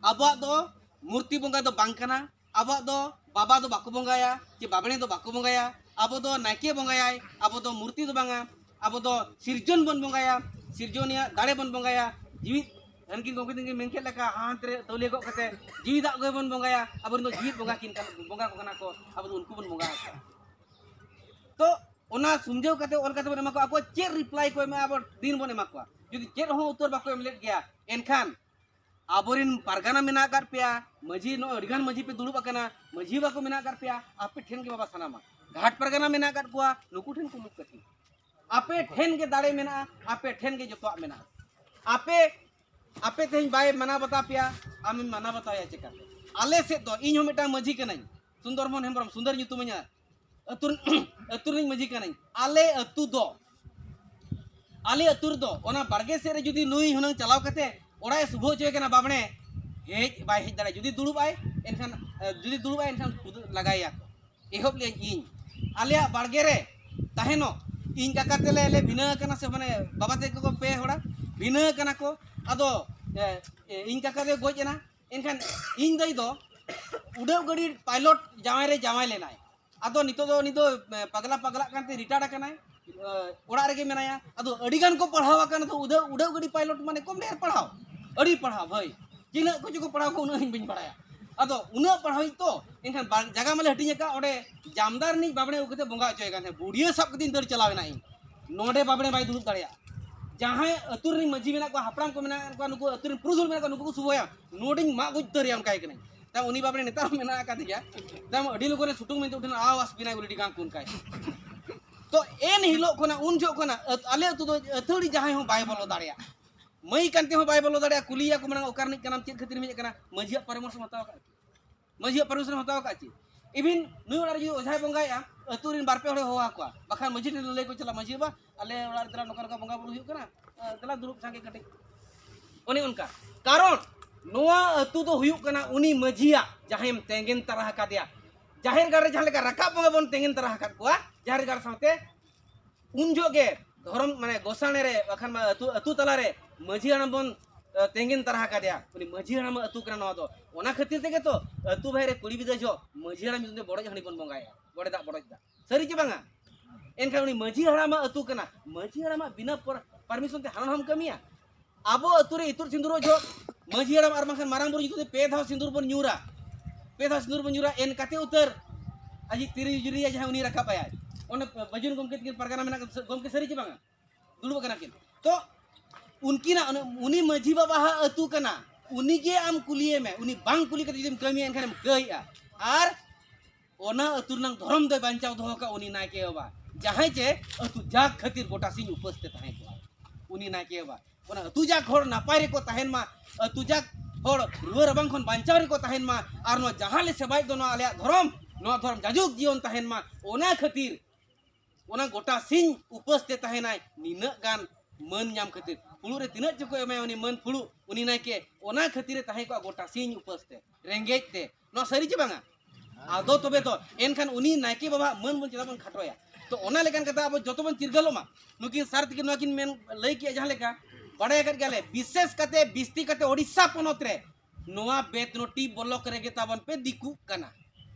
ᱟᱵᱚᱣᱟᱜ ᱫᱚ ᱢᱩᱨᱛᱤ ᱵᱚᱸᱜᱟ ᱫᱚ ᱵᱟᱝ ᱠᱟᱱᱟ, ᱟᱵᱚᱣᱟᱜ ᱫᱚ ᱵᱟᱵᱟ ᱫᱚ ᱵᱟᱠᱚ ᱵᱚᱸᱜᱟᱭᱟ, ᱪᱮ ᱵᱟᱵᱽᱲᱮ ᱫᱚ ᱵᱟᱠᱚ ᱵᱚᱸᱜᱟᱭᱟ, ᱟᱵᱚ ᱫᱚ ᱱᱟᱭᱠᱮ ᱵᱚᱸᱜᱟᱭᱟᱭ, ᱟᱵᱚ ᱫᱚ ᱢᱩᱨᱛᱤ ᱫᱚ ᱵᱟᱝᱟ, ᱟᱵᱚ ᱫᱚ ᱥᱤᱨᱡᱚᱱ ᱵᱚᱱ ᱵᱚᱸᱜᱟᱭᱟ, ᱥᱤᱨᱡᱚᱱᱤᱭᱟᱹ ᱫᱟᱲᱮ ᱵᱚᱱ ᱵᱚᱸᱜᱟᱭᱟ, ᱡᱤᱣᱤᱫ ᱩᱱᱠᱤᱱ ᱜᱚᱢᱠᱮ ᱛᱟᱹᱠᱤᱱ ᱢᱮᱱ ᱠᱮᱫ ᱞᱮᱠᱟ, ᱦᱟᱱᱛᱮ ᱨᱮ ᱛᱟᱹᱣᱞᱤᱭᱟᱹ ᱜᱚᱜ ᱠᱟᱛᱮ ᱡᱤᱣᱤ ᱫᱟᱜ ᱜᱮ ᱵᱚᱱ ᱵᱚᱸᱜᱟᱭᱟ, ᱟᱵᱚ ᱨᱮᱱ ᱫᱚ ᱡᱤᱣᱤᱫ ᱵᱚᱸᱜᱟ ᱠᱤᱱ ᱠᱟᱱᱟ, ᱵᱚᱸᱜᱟ ᱠᱚ ᱠᱟᱱᱟ ᱠᱚ, ᱟᱵᱚ ᱫᱚ ᱩᱱᱠᱩ ᱵᱚᱱ ᱵᱚᱸᱜᱟ ᱟᱠᱚᱣᱟ᱾ ᱛᱚ ᱚᱱᱟ ᱥᱩᱢᱡᱷᱟᱹᱣ ᱠᱟᱛᱮ ᱚᱞ ᱠᱟᱛᱮ ᱵᱚᱱ ᱮᱢᱟ ᱠᱚᱣᱟ, ᱟᱠᱚ ᱪᱮᱫ ᱨᱤᱯᱞᱟᱭ ᱠᱚ ᱮᱢᱟ, ᱟᱵᱚ ᱫᱤᱱ ᱵᱚᱱ ᱮᱢᱟ ᱠᱚᱣᱟ᱾ ᱡᱩᱫᱤ ᱪᱮᱫ ᱦᱚᱸ ᱩᱛᱛᱚᱨ ᱵᱟᱠᱚ ᱮᱢ ᱞᱮᱫ ᱜᱮᱭᱟ, ᱮᱱᱠᱷᱟᱱ ᱟᱵᱚᱨᱮᱱ ᱯᱟᱨᱜᱟᱱᱟ ᱢᱮᱱᱟᱜ ᱟᱠᱟᱫ ᱯᱮᱭᱟ, ᱢᱟᱹᱡᱷᱤ, ᱱᱚᱜᱼᱚᱭ ᱟᱹᱰᱤᱜᱟᱱ ᱢᱟᱹᱡᱷᱤ ᱯᱮ ᱫᱩᱲᱩᱵ ᱟᱠᱟᱱᱟ, ᱢᱟᱹᱡᱷᱤ ᱵᱟᱠᱚ ᱢᱮᱱᱟᱜ ᱟᱠᱟᱫ ᱯᱮᱭᱟ, ᱟᱯᱮ ᱴᱷᱮᱱ ᱜᱮ ᱵᱟᱵᱟ ᱥᱟᱱᱟᱢᱟ᱾ ᱜᱷᱟᱴ ᱯᱟᱨᱜᱟᱱᱟ ᱢᱮᱱᱟᱜ ᱟᱠᱟᱫ ᱠᱚᱣᱟ, ᱱᱩᱠᱩ ᱴᱷᱮᱱ ᱠᱩᱢᱩᱴ ᱠᱟᱹᱴᱤᱡ, ᱟᱯᱮ ᱴᱷᱮᱱ ᱜᱮ ᱫᱟᱲᱮ ᱢᱮᱱᱟᱜᱼᱟ, ᱟᱯᱮ ᱴᱷᱮᱱ ᱜᱮ ᱡᱚᱛᱚᱣᱟᱜ ᱢᱮᱱᱟᱜᱼᱟ᱾ ᱟᱯᱮ, ᱟᱯᱮ ᱛᱮᱦᱮᱧ ᱵᱟᱭ ᱢᱟᱱᱟᱣ ᱵᱟᱛᱟᱣ ᱯᱮᱭᱟ, ᱟᱢᱮᱢ ᱢᱟᱱᱟᱣ ᱵᱟᱛᱟᱣᱮᱭᱟ ᱪᱮᱠᱟᱛᱮ? ᱟᱞᱮ ᱥᱮᱫ ᱫᱚ ᱤᱧ ᱦᱚᱸ ᱢᱤᱫᱴᱟᱝ ᱢᱟᱹᱡᱷᱤ ᱠᱟᱹᱱᱟᱹᱧ, ᱥᱩᱱᱫᱚᱨ ᱢᱳᱦᱚᱱ ᱦᱮᱢᱵᱨᱚᱢ, ᱥᱩᱱᱫᱚᱨ ᱧᱩᱛᱩᱢᱤᱧᱟ, ᱟᱹᱛᱩ ᱨᱮᱱ, ᱟᱹᱛᱩ ᱨᱮᱱ ᱢᱟᱹᱡᱷᱤ ᱠᱟᱹᱱᱟᱹᱧ᱾ ᱟᱞᱮ ᱟᱹᱛᱩ ᱫᱚ, ᱟᱞᱮ ᱟᱹᱛᱩ ᱨᱮᱫᱚ ᱚᱱᱟ ᱵᱟᱲᱜᱮ ᱥᱮᱫ ᱨᱮ ᱡᱩᱫᱤ ᱱᱩᱭ ᱦᱩᱱᱟᱹᱝ ᱪᱟᱞᱟᱣ ᱠᱟᱛᱮ ᱚᱲᱟᱜ ᱮ ᱥᱩᱵᱷᱟᱹ ᱦᱚᱪᱚᱭ ᱠᱟᱱᱟ ᱵᱟᱵᱽᱲᱮ, ᱦᱮᱡ ᱵᱟᱭ ᱦᱮᱡ ᱫᱟᱲᱮᱭᱟᱜᱼᱟ᱾ ᱡᱩᱫᱤ ᱫᱩᱲᱩᱵ ᱟᱭ ᱮᱱᱠᱷᱟᱱ, ᱮ, ᱡᱩᱫᱤ ᱫᱩᱲᱩᱵ ᱟᱭ ᱮᱱᱠᱷᱟᱱ ᱠᱩᱫᱟᱹ ᱞᱟᱜᱟᱭᱮᱭᱟ ᱠᱚ᱾ ᱮᱦᱚᱵ ᱞᱮᱫᱟᱹᱧ ᱤᱧ, ᱟᱞᱮᱭᱟᱜ ᱵᱟᱲᱜᱮ ᱨᱮ ᱛᱟᱦᱮᱱᱚᱜ, ᱤᱧ ᱠᱟᱠᱟ ᱛᱮᱞᱮ ᱞᱮ ᱵᱷᱤᱱᱟᱹ ᱟᱠᱟᱱᱟ ᱥᱮ ᱢᱟᱱᱮ ᱵᱟᱵᱟ ᱛᱟᱠᱚ ᱠᱚ ᱯᱮ ᱦᱚᱲᱟ ᱵᱷᱤᱱᱟᱹ ᱟᱠᱟᱱᱟ ᱠᱚ᱾ ᱟᱫᱚ, ᱮ, ᱮ, ᱤᱧ ᱠᱟᱠᱟ ᱫᱚᱭ ᱜᱚᱡ ᱮᱱᱟ, ᱮᱱᱠᱷᱟᱱ ᱤᱧ ᱫᱟᱹᱭ ᱫᱚ ᱩᱰᱟᱹᱣ ᱜᱟᱹᱰᱤ ᱯᱟᱭᱞᱚᱴ ᱡᱟᱶᱟᱭ ᱨᱮ ᱡᱟᱶᱟᱭ ᱞᱮᱱᱟᱭ᱾ ᱟᱫᱚ ᱱᱤᱛᱚᱜ ᱫᱚ ᱩᱱᱤ ᱫᱚ, ᱮ, ᱯᱟᱜᱽᱞᱟ ᱯᱟᱜᱽᱞᱟᱜ ᱠᱟᱱᱛᱮ ᱨᱤᱴᱟᱭᱟᱨ ᱟᱠᱟᱱᱟᱭ, ᱮ, ᱚᱲᱟᱜ ᱨᱮᱜᱮ ᱢᱮᱱᱟᱭᱟ᱾ ᱟᱫᱚ ᱟᱹᱰᱤ ᱜᱟᱱ ᱠᱚ ᱯᱟᱲᱦᱟᱣ ᱟᱠᱟᱱᱟ, ᱛᱚ ᱩᱰᱟᱹᱣ, ᱩᱰᱟᱹᱣ ᱜᱟᱹᱰᱤ ᱯᱟᱭᱞᱚᱴ ᱢᱟᱱᱮ ᱠᱚᱢ ᱰᱷᱮᱨ ᱯᱟᱲᱦᱟᱣ, ᱟᱹᱰᱤ ᱯᱟᱲᱦᱟᱣ ᱵᱷᱟᱹᱭ, ᱛᱤᱱᱟᱹᱜ ᱠᱚᱪᱚ ᱠᱚ ᱯᱟᱲᱦᱟᱣ ᱠᱚ, ᱩᱱᱟᱹᱜ ᱤᱧ ᱵᱟᱹᱧ ᱵᱟᱲᱟᱭᱟ᱾ ᱟᱫᱚ ᱩᱱᱟᱹᱜ ᱯᱟᱲᱦᱟᱣ ᱤᱧ ᱛᱚ, ᱮᱱᱠᱷᱟᱱ ᱵᱟ-, ᱡᱟᱭᱜᱟ ᱢᱟᱞᱮ ᱦᱟᱹᱴᱤᱧ ᱟᱠᱟᱫ, ᱚᱸᱰᱮ ᱡᱟᱢᱫᱟᱨ ᱨᱤᱱᱤᱡ ᱵᱟᱵᱽᱲᱮ ᱟᱹᱜᱩ ᱠᱟᱛᱮ ᱵᱚᱸᱜᱟ ᱦᱚᱪᱚᱭᱮ ᱠᱟᱱ ᱛᱟᱦᱮᱸᱫ᱾ ᱵᱩᱰᱷᱤᱭᱟᱹ ᱥᱟᱵ ᱠᱟᱛᱮᱧ ᱫᱟᱹᱲ ᱪᱟᱞᱟᱣ ᱮᱱᱟ ᱤᱧ, ᱱᱚᱰᱮ ᱵᱟᱵᱽᱲᱮ ᱵᱟᱭ ᱫᱩᱲᱩᱵ ᱫᱟᱲᱮᱭᱟᱜᱼᱟ᱾ ᱡᱟᱦᱟᱸᱭ ᱟᱹᱛᱩ ᱨᱮᱱ ᱢᱟᱹᱡᱷᱤ ᱢᱮᱱᱟᱜ ᱠᱚᱣᱟ, ᱦᱟᱯᱲᱟᱢ ᱠᱚ ᱢᱮᱱᱟᱜ ᱠᱚᱣᱟ, ᱱᱩᱠᱩ ᱟᱹᱛᱩ ᱨᱮᱱ ᱯᱩᱨᱩᱫᱷᱩᱞ ᱢᱮᱱᱟᱜ ᱠᱚᱣᱟ, ᱱᱩᱠᱩ ᱠᱚ ᱥᱩᱵᱷᱚᱭᱟ, ᱱᱚᱰᱮᱧ ᱢᱟᱜ ᱜᱚᱡ ᱩᱛᱟᱹᱨᱮᱭᱟ, ᱚᱱᱠᱟᱭ ᱠᱟᱹᱱᱟᱹᱧ᱾ ᱛᱟᱭᱚᱢ ᱩᱱᱤ ᱵᱟᱵᱟ ᱱᱮᱛᱟᱨ ᱦᱚᱸ ᱢᱮᱱᱟᱜ ᱟᱠᱟᱫᱮᱭᱟ᱾ ᱛᱟᱭᱚᱢ ᱟᱹᱰᱤ ᱞᱚᱜᱚᱱᱮ ᱥᱩᱴᱩᱝ ᱢᱮᱱᱛᱮ ᱩᱴᱷᱟᱹᱱᱟ, ᱟᱣᱟᱥ ᱵᱮᱱᱟᱭ ᱵᱚᱞᱮ ᱰᱤᱜᱟᱝ ᱠᱚ ᱚᱱᱠᱟᱭ᱾ ᱛᱚ ᱮᱱ ᱦᱤᱞᱳᱜ ᱠᱷᱚᱱᱟᱜ, ᱩᱱ ᱡᱚᱦᱚᱜ ᱠᱷᱚᱱᱟᱜ ᱟᱹᱛ-, ᱟᱞᱮ ᱟᱹᱛᱩ ᱫᱚ ᱟᱹᱛᱷᱟᱹᱲᱤ ᱡᱟᱦᱟᱸᱭ ᱦᱚᱸ ᱵᱟᱭ ᱵᱚᱞᱚ ᱫᱟᱲᱮᱭᱟᱜᱼᱟ᱾ ᱢᱟᱹᱭ ᱠᱟᱱᱛᱮ ᱦᱚᱸ ᱵᱟᱭ ᱵᱚᱞᱚ ᱫᱟᱲᱮᱭᱟᱜᱼᱟ᱾ ᱠᱩᱞᱤᱭᱮᱭᱟ ᱠᱚ ᱢᱟᱲᱟᱝ, "ᱚᱠᱟ ᱨᱤᱱᱤᱡ ᱠᱟᱱᱟᱢ, ᱪᱮᱫ ᱠᱷᱟᱹᱛᱤᱨ ᱮᱢ ᱦᱮᱡ ᱟᱠᱟᱱᱟ?" ᱢᱟᱹᱡᱷᱤᱭᱟᱜ ᱯᱚᱨᱟᱢᱚᱨᱥᱚ ᱦᱟᱛᱟᱣ ᱟᱠᱟᱫ ᱠᱤ? ᱢᱟᱹᱡᱷᱤᱭᱟᱜ ᱯᱟᱨᱢᱤᱥᱚᱱ ᱦᱟᱛᱟᱣ ᱟᱠᱟᱫ ᱪᱮ? ᱤᱵᱷᱤᱱ ᱱᱩᱭ ᱚᱲᱟᱜ ᱨᱮ ᱡᱩᱫᱤ ᱚᱡᱷᱟᱭ ᱵᱚᱸᱜᱟᱭᱮᱫᱼᱟ, ᱟᱹᱛᱩ ᱨᱮᱱ ᱵᱟᱨ ᱯᱮ ᱦᱚᱲᱮ ᱦᱚᱦᱚ ᱟᱠᱚᱣᱟ, ᱵᱟᱠᱷᱟᱱ ᱢᱟᱹᱡᱷᱤ ᱴᱷᱮᱱ ᱞᱟᱹᱭ ᱠᱚ ᱪᱟᱞᱟᱜᱼᱟ, "ᱢᱟᱹᱡᱷᱤ ᱵᱟᱵᱟ, ᱟᱞᱮ ᱚᱲᱟᱜ ᱨᱮ ᱫᱮᱞᱟ ᱱᱚᱝᱠᱟ ᱱᱚᱝᱠᱟ ᱵᱚᱸᱜᱟ ᱵᱩᱨᱩ ᱦᱩᱭᱩᱜ ᱠᱟᱱᱟ, ᱫᱮᱞᱟ ᱫᱩᱲᱩᱵ ᱥᱟᱸᱜᱮ ᱠᱟᱹᱴᱤᱡ᱾" ᱚᱱᱮ ᱚᱱᱠᱟ᱾ ᱠᱟᱨᱚᱱ ᱱᱚᱣᱟ ᱟᱹᱛᱩ ᱫᱚ ᱦᱩᱭᱩᱜ ᱠᱟᱱᱟ ᱩᱱᱤ ᱢᱟᱹᱡᱷᱤᱭᱟᱜ, ᱡᱟᱦᱟᱸᱭᱮᱢ ᱛᱮᱸᱜᱮᱱ ᱛᱟᱨᱟ ᱟᱠᱟᱫᱮᱭᱟ᱾ ᱡᱟᱦᱮᱨ ᱜᱟᱲ ᱨᱮ ᱡᱟᱦᱟᱸ ᱞᱮᱠᱟ ᱨᱟᱠᱟᱵ ᱵᱚᱸᱜᱟ ᱵᱚᱱ ᱛᱮᱸᱜᱮᱱ ᱛᱟᱨᱟ ᱟᱠᱟᱫ ᱠᱚᱣᱟ ᱡᱟᱦᱮᱨ ᱜᱟᱲ ᱥᱟᱶᱛᱮ, ᱩᱱ ᱡᱚᱦᱚᱜ ᱜᱮ ᱫᱷᱚᱨᱚᱢ, ᱢᱟᱱᱮ, ᱜᱚᱥᱟᱬᱮ ᱨᱮ, ᱵᱟᱠᱷᱟᱱ ᱢᱟ ᱟᱹᱛᱩ, ᱟᱹᱛᱩ ᱛᱟᱞᱟᱨᱮ ᱢᱟᱹᱡᱷᱤ ᱦᱟᱲᱟᱢ ᱵᱚᱱ, ᱮ, ᱛᱮᱸᱜᱮᱱ ᱛᱟᱨᱟ ᱟᱠᱟᱫᱮᱭᱟ᱾ ᱩᱱᱤ ᱢᱟᱹᱡᱷᱤ ᱦᱟᱲᱟᱢᱟᱜ ᱟᱹᱛᱩ ᱠᱟᱱᱟ ᱱᱚᱣᱟ ᱫᱚ᱾ ᱚᱱᱟ ᱠᱷᱟᱹᱛᱤᱨ ᱛᱮᱜᱮ ᱛᱚ ᱟᱹᱛᱩ ᱵᱷᱟᱭ ᱨᱮ ᱠᱩᱲᱤ ᱵᱤᱫᱟᱹ ᱡᱚᱦᱚᱜ ᱢᱟᱹᱡᱷᱤ ᱦᱟᱲᱟᱢ ᱧᱩᱛᱩᱢ ᱛᱮ ᱵᱚᱰᱚᱡ ᱦᱟᱺᱰᱤ ᱵᱚᱱ ᱵᱚᱸᱜᱟᱭᱟ, ᱵᱚᱰᱮ ᱫᱟᱜ, ᱵᱚᱰᱚᱡ ᱫᱟᱜ᱾ ᱥᱟᱹᱨᱤ ᱪᱮ ᱵᱟᱝᱟ? ᱮᱱᱠᱷᱟᱱ ᱩᱱᱤ ᱢᱟᱹᱡᱷᱤ ᱦᱟᱲᱟᱢᱟᱜ ᱟᱹᱛᱩ ᱠᱟᱱᱟ, ᱢᱟᱹᱡᱷᱤ ᱦᱟᱲᱟᱢᱟᱜ ᱵᱤᱱᱟᱹ ᱯᱚᱨ-, ᱯᱟᱨᱢᱤᱥᱚᱱ ᱛᱮ ᱦᱟᱱᱟ ᱱᱚᱣᱟᱢ ᱠᱟᱹᱢᱤᱭᱟ? ᱟᱵᱚ ᱟᱹᱛᱩ ᱨᱮ ᱤᱛᱩᱫ ᱥᱤᱸᱫᱩᱨᱚᱜ ᱡᱚᱦᱚᱜ ᱢᱟᱹᱡᱷᱤ ᱦᱟᱲᱟᱢ ᱟᱨ ᱵᱟᱝᱠᱷᱟᱱ ᱢᱟᱨᱟᱝ ᱵᱩᱨᱩ ᱧᱩᱛᱩᱢ ᱛᱮ ᱯᱮ ᱫᱷᱟᱣ ᱥᱤᱸᱫᱩᱨ ᱵᱚᱱ ᱧᱩᱨᱟ, ᱯᱮ ᱫᱷᱟᱣ ᱥᱤᱸᱫᱩᱨ ᱵᱚᱱ ᱧᱩᱨᱟ, ᱮᱱ ᱠᱟᱛᱮ ᱩᱛᱟᱹᱨ ᱟᱡᱤᱡ ᱛᱤᱨᱤ ᱡᱩᱨᱤᱭᱟ ᱡᱟᱦᱟᱸᱭ, ᱩᱱᱤ ᱨᱟᱠᱟᱵ ᱟᱭᱟᱭ᱾ ᱚᱱᱮ ᱵᱟᱹᱡᱩᱱ ᱜᱚᱢᱠᱮ ᱛᱟᱹᱠᱤᱱ ᱯᱟᱨᱜᱟᱱᱟ ᱢᱮᱱᱟᱜ ᱠᱤᱱ, ᱜᱚᱢᱠᱮ ᱥᱟᱹᱨᱤ ᱪᱮ ᱵᱟᱝᱟ? ᱫᱩᱲᱩᱵ ᱟᱠᱟᱱᱟ ᱠᱤᱱ᱾ ᱛᱚ ᱩᱱᱠᱤᱱᱟᱜ ᱩᱱᱤ, ᱩᱱᱤ ᱢᱟᱹᱡᱷᱤ ᱵᱟᱵᱟᱣᱟᱜ ᱟᱹᱛᱩ ᱠᱟᱱᱟ, ᱩᱱᱤ ᱜᱮ ᱟᱢ ᱠᱩᱞᱤᱭᱮ ᱢᱮ, ᱩᱱᱤ ᱵᱟᱝ ᱠᱩᱞᱤ ᱠᱟᱛᱮ ᱡᱩᱫᱤᱢ ᱠᱟᱹᱢᱤᱭᱟ ᱮᱱᱠᱷᱟᱱᱮᱢ ᱠᱟᱹᱭᱼᱟ᱾ ᱟᱨ ᱚᱱᱟ ᱟᱹᱛᱩ ᱨᱮᱱᱟᱜ ᱫᱷᱚᱨᱚᱢ ᱫᱚᱭ ᱵᱟᱧᱪᱟᱣ ᱫᱚᱦᱚ ᱠᱟᱜ ᱩᱱᱤ ᱱᱟᱭᱠᱮ ᱵᱟᱵᱟ, ᱡᱟᱦᱟᱸᱭ ᱪᱮ ᱟᱹᱛᱩ ᱡᱟᱠ ᱠᱷᱟᱹᱛᱤᱨ ᱜᱚᱴᱟ ᱥᱤᱧ ᱩᱯᱟᱹᱥ ᱛᱮ ᱛᱟᱦᱮᱸ ᱠᱚᱜᱼᱟ, ᱩᱱᱤ ᱱᱟᱭᱠᱮ ᱵᱟᱵᱟ᱾ ᱚᱱᱟ ᱟᱹᱛᱩ ᱡᱟᱠ ᱦᱚᱲ ᱱᱟᱯᱟᱭ ᱨᱮᱠᱚ ᱛᱟᱦᱮᱱ ᱢᱟ, ᱟᱹᱛᱩ ᱡᱟᱠ ᱦᱚᱲ ᱨᱩᱣᱟᱹ ᱨᱟᱵᱟᱝ ᱠᱷᱚᱱ ᱵᱟᱧᱪᱟᱣ ᱨᱮᱠᱚ ᱛᱟᱦᱮᱱ ᱢᱟ, ᱟᱨ ᱱᱚᱣᱟ ᱡᱟᱦᱟᱸ ᱞᱮ ᱥᱮᱵᱟᱭᱮᱫ ᱫᱚ ᱱᱚᱣᱟ ᱟᱞᱮᱭᱟᱜ ᱫᱷᱚᱨᱚᱢ, ᱱᱚᱣᱟ ᱫᱷᱚᱨᱚᱢ ᱡᱟᱡᱩᱜᱽ ᱡᱤᱭᱚᱱ ᱛᱟᱦᱮᱱ ᱢᱟ, ᱚᱱᱟ ᱠᱷᱟᱹᱛᱤᱨ ᱚᱱᱟ ᱜᱚᱴᱟ ᱥᱤᱧ ᱩᱯᱟᱹᱥ ᱛᱮ ᱛᱟᱦᱮᱱᱟᱭ, ᱱᱤᱱᱟᱹᱜ ᱜᱟᱱ ᱢᱟᱹᱱ ᱧᱟᱢ ᱠᱷᱟᱹᱛᱤᱨ᱾ ᱯᱷᱩᱲᱩᱜ ᱨᱮ ᱛᱤᱱᱟᱹᱜ ᱪᱚᱠᱚ ᱮᱢᱟᱭᱟ ᱩᱱᱤ ᱢᱟᱹᱱ ᱯᱷᱩᱲᱩᱜ, ᱩᱱᱤ ᱱᱟᱭᱠᱮ, ᱚᱱᱟ ᱠᱷᱟᱹᱛᱤᱨ ᱮ ᱛᱟᱦᱮᱸ ᱠᱚᱜᱼᱟ ᱜᱚᱴᱟ ᱥᱤᱧ ᱩᱯᱟᱹᱥ ᱛᱮ, ᱨᱮᱸᱜᱮᱡ ᱛᱮ᱾ ᱱᱚᱣᱟ ᱥᱟᱹᱨᱤ ᱪᱮ ᱵᱟᱝᱟ? ᱟᱫᱚ ᱛᱚᱵᱮ ᱛᱚ, ᱮᱱᱠᱷᱟᱱ ᱩᱱᱤ ᱱᱟᱭᱠᱮ ᱵᱟᱵᱟᱣᱟᱜ ᱢᱟᱹᱱ ᱵᱚᱱ ᱪᱮᱫᱟᱜ ᱵᱚᱱ ᱠᱷᱟᱴᱚᱭᱟ? ᱛᱚ ᱚᱱᱟ ᱞᱮᱠᱟᱱ ᱠᱟᱛᱷᱟ ᱟᱵᱚ ᱡᱚᱛᱚ ᱵᱚᱱ ᱪᱤᱨᱜᱟᱹᱞᱚᱜ ᱢᱟ᱾ ᱱᱩᱠᱤᱱ ᱥᱟᱨ ᱛᱟᱹᱠᱤᱱ ᱱᱚᱣᱟ ᱠᱤᱱ ᱢᱮᱱ, ᱞᱟᱹᱭ ᱠᱮᱜᱼᱟ ᱡᱟᱦᱟᱸ ᱞᱮᱠᱟ, ᱵᱟᱲᱟᱭ ᱟᱠᱟᱫ ᱜᱮᱭᱟᱞᱮ, ᱵᱤᱥᱮᱥ ᱠᱟᱛᱮ, ᱵᱤᱥᱛᱤ ᱠᱟᱛᱮ ᱳᱰᱤᱥᱟ ᱯᱚᱱᱚᱛ ᱨᱮ ᱱᱚᱣᱟ ᱵᱮᱛᱱᱚᱴᱤ ᱵᱞᱚᱠ ᱨᱮᱜᱮ ᱛᱟᱵᱚᱱ ᱯᱮ ᱫᱤᱠᱩᱜ ᱠᱟᱱᱟ᱾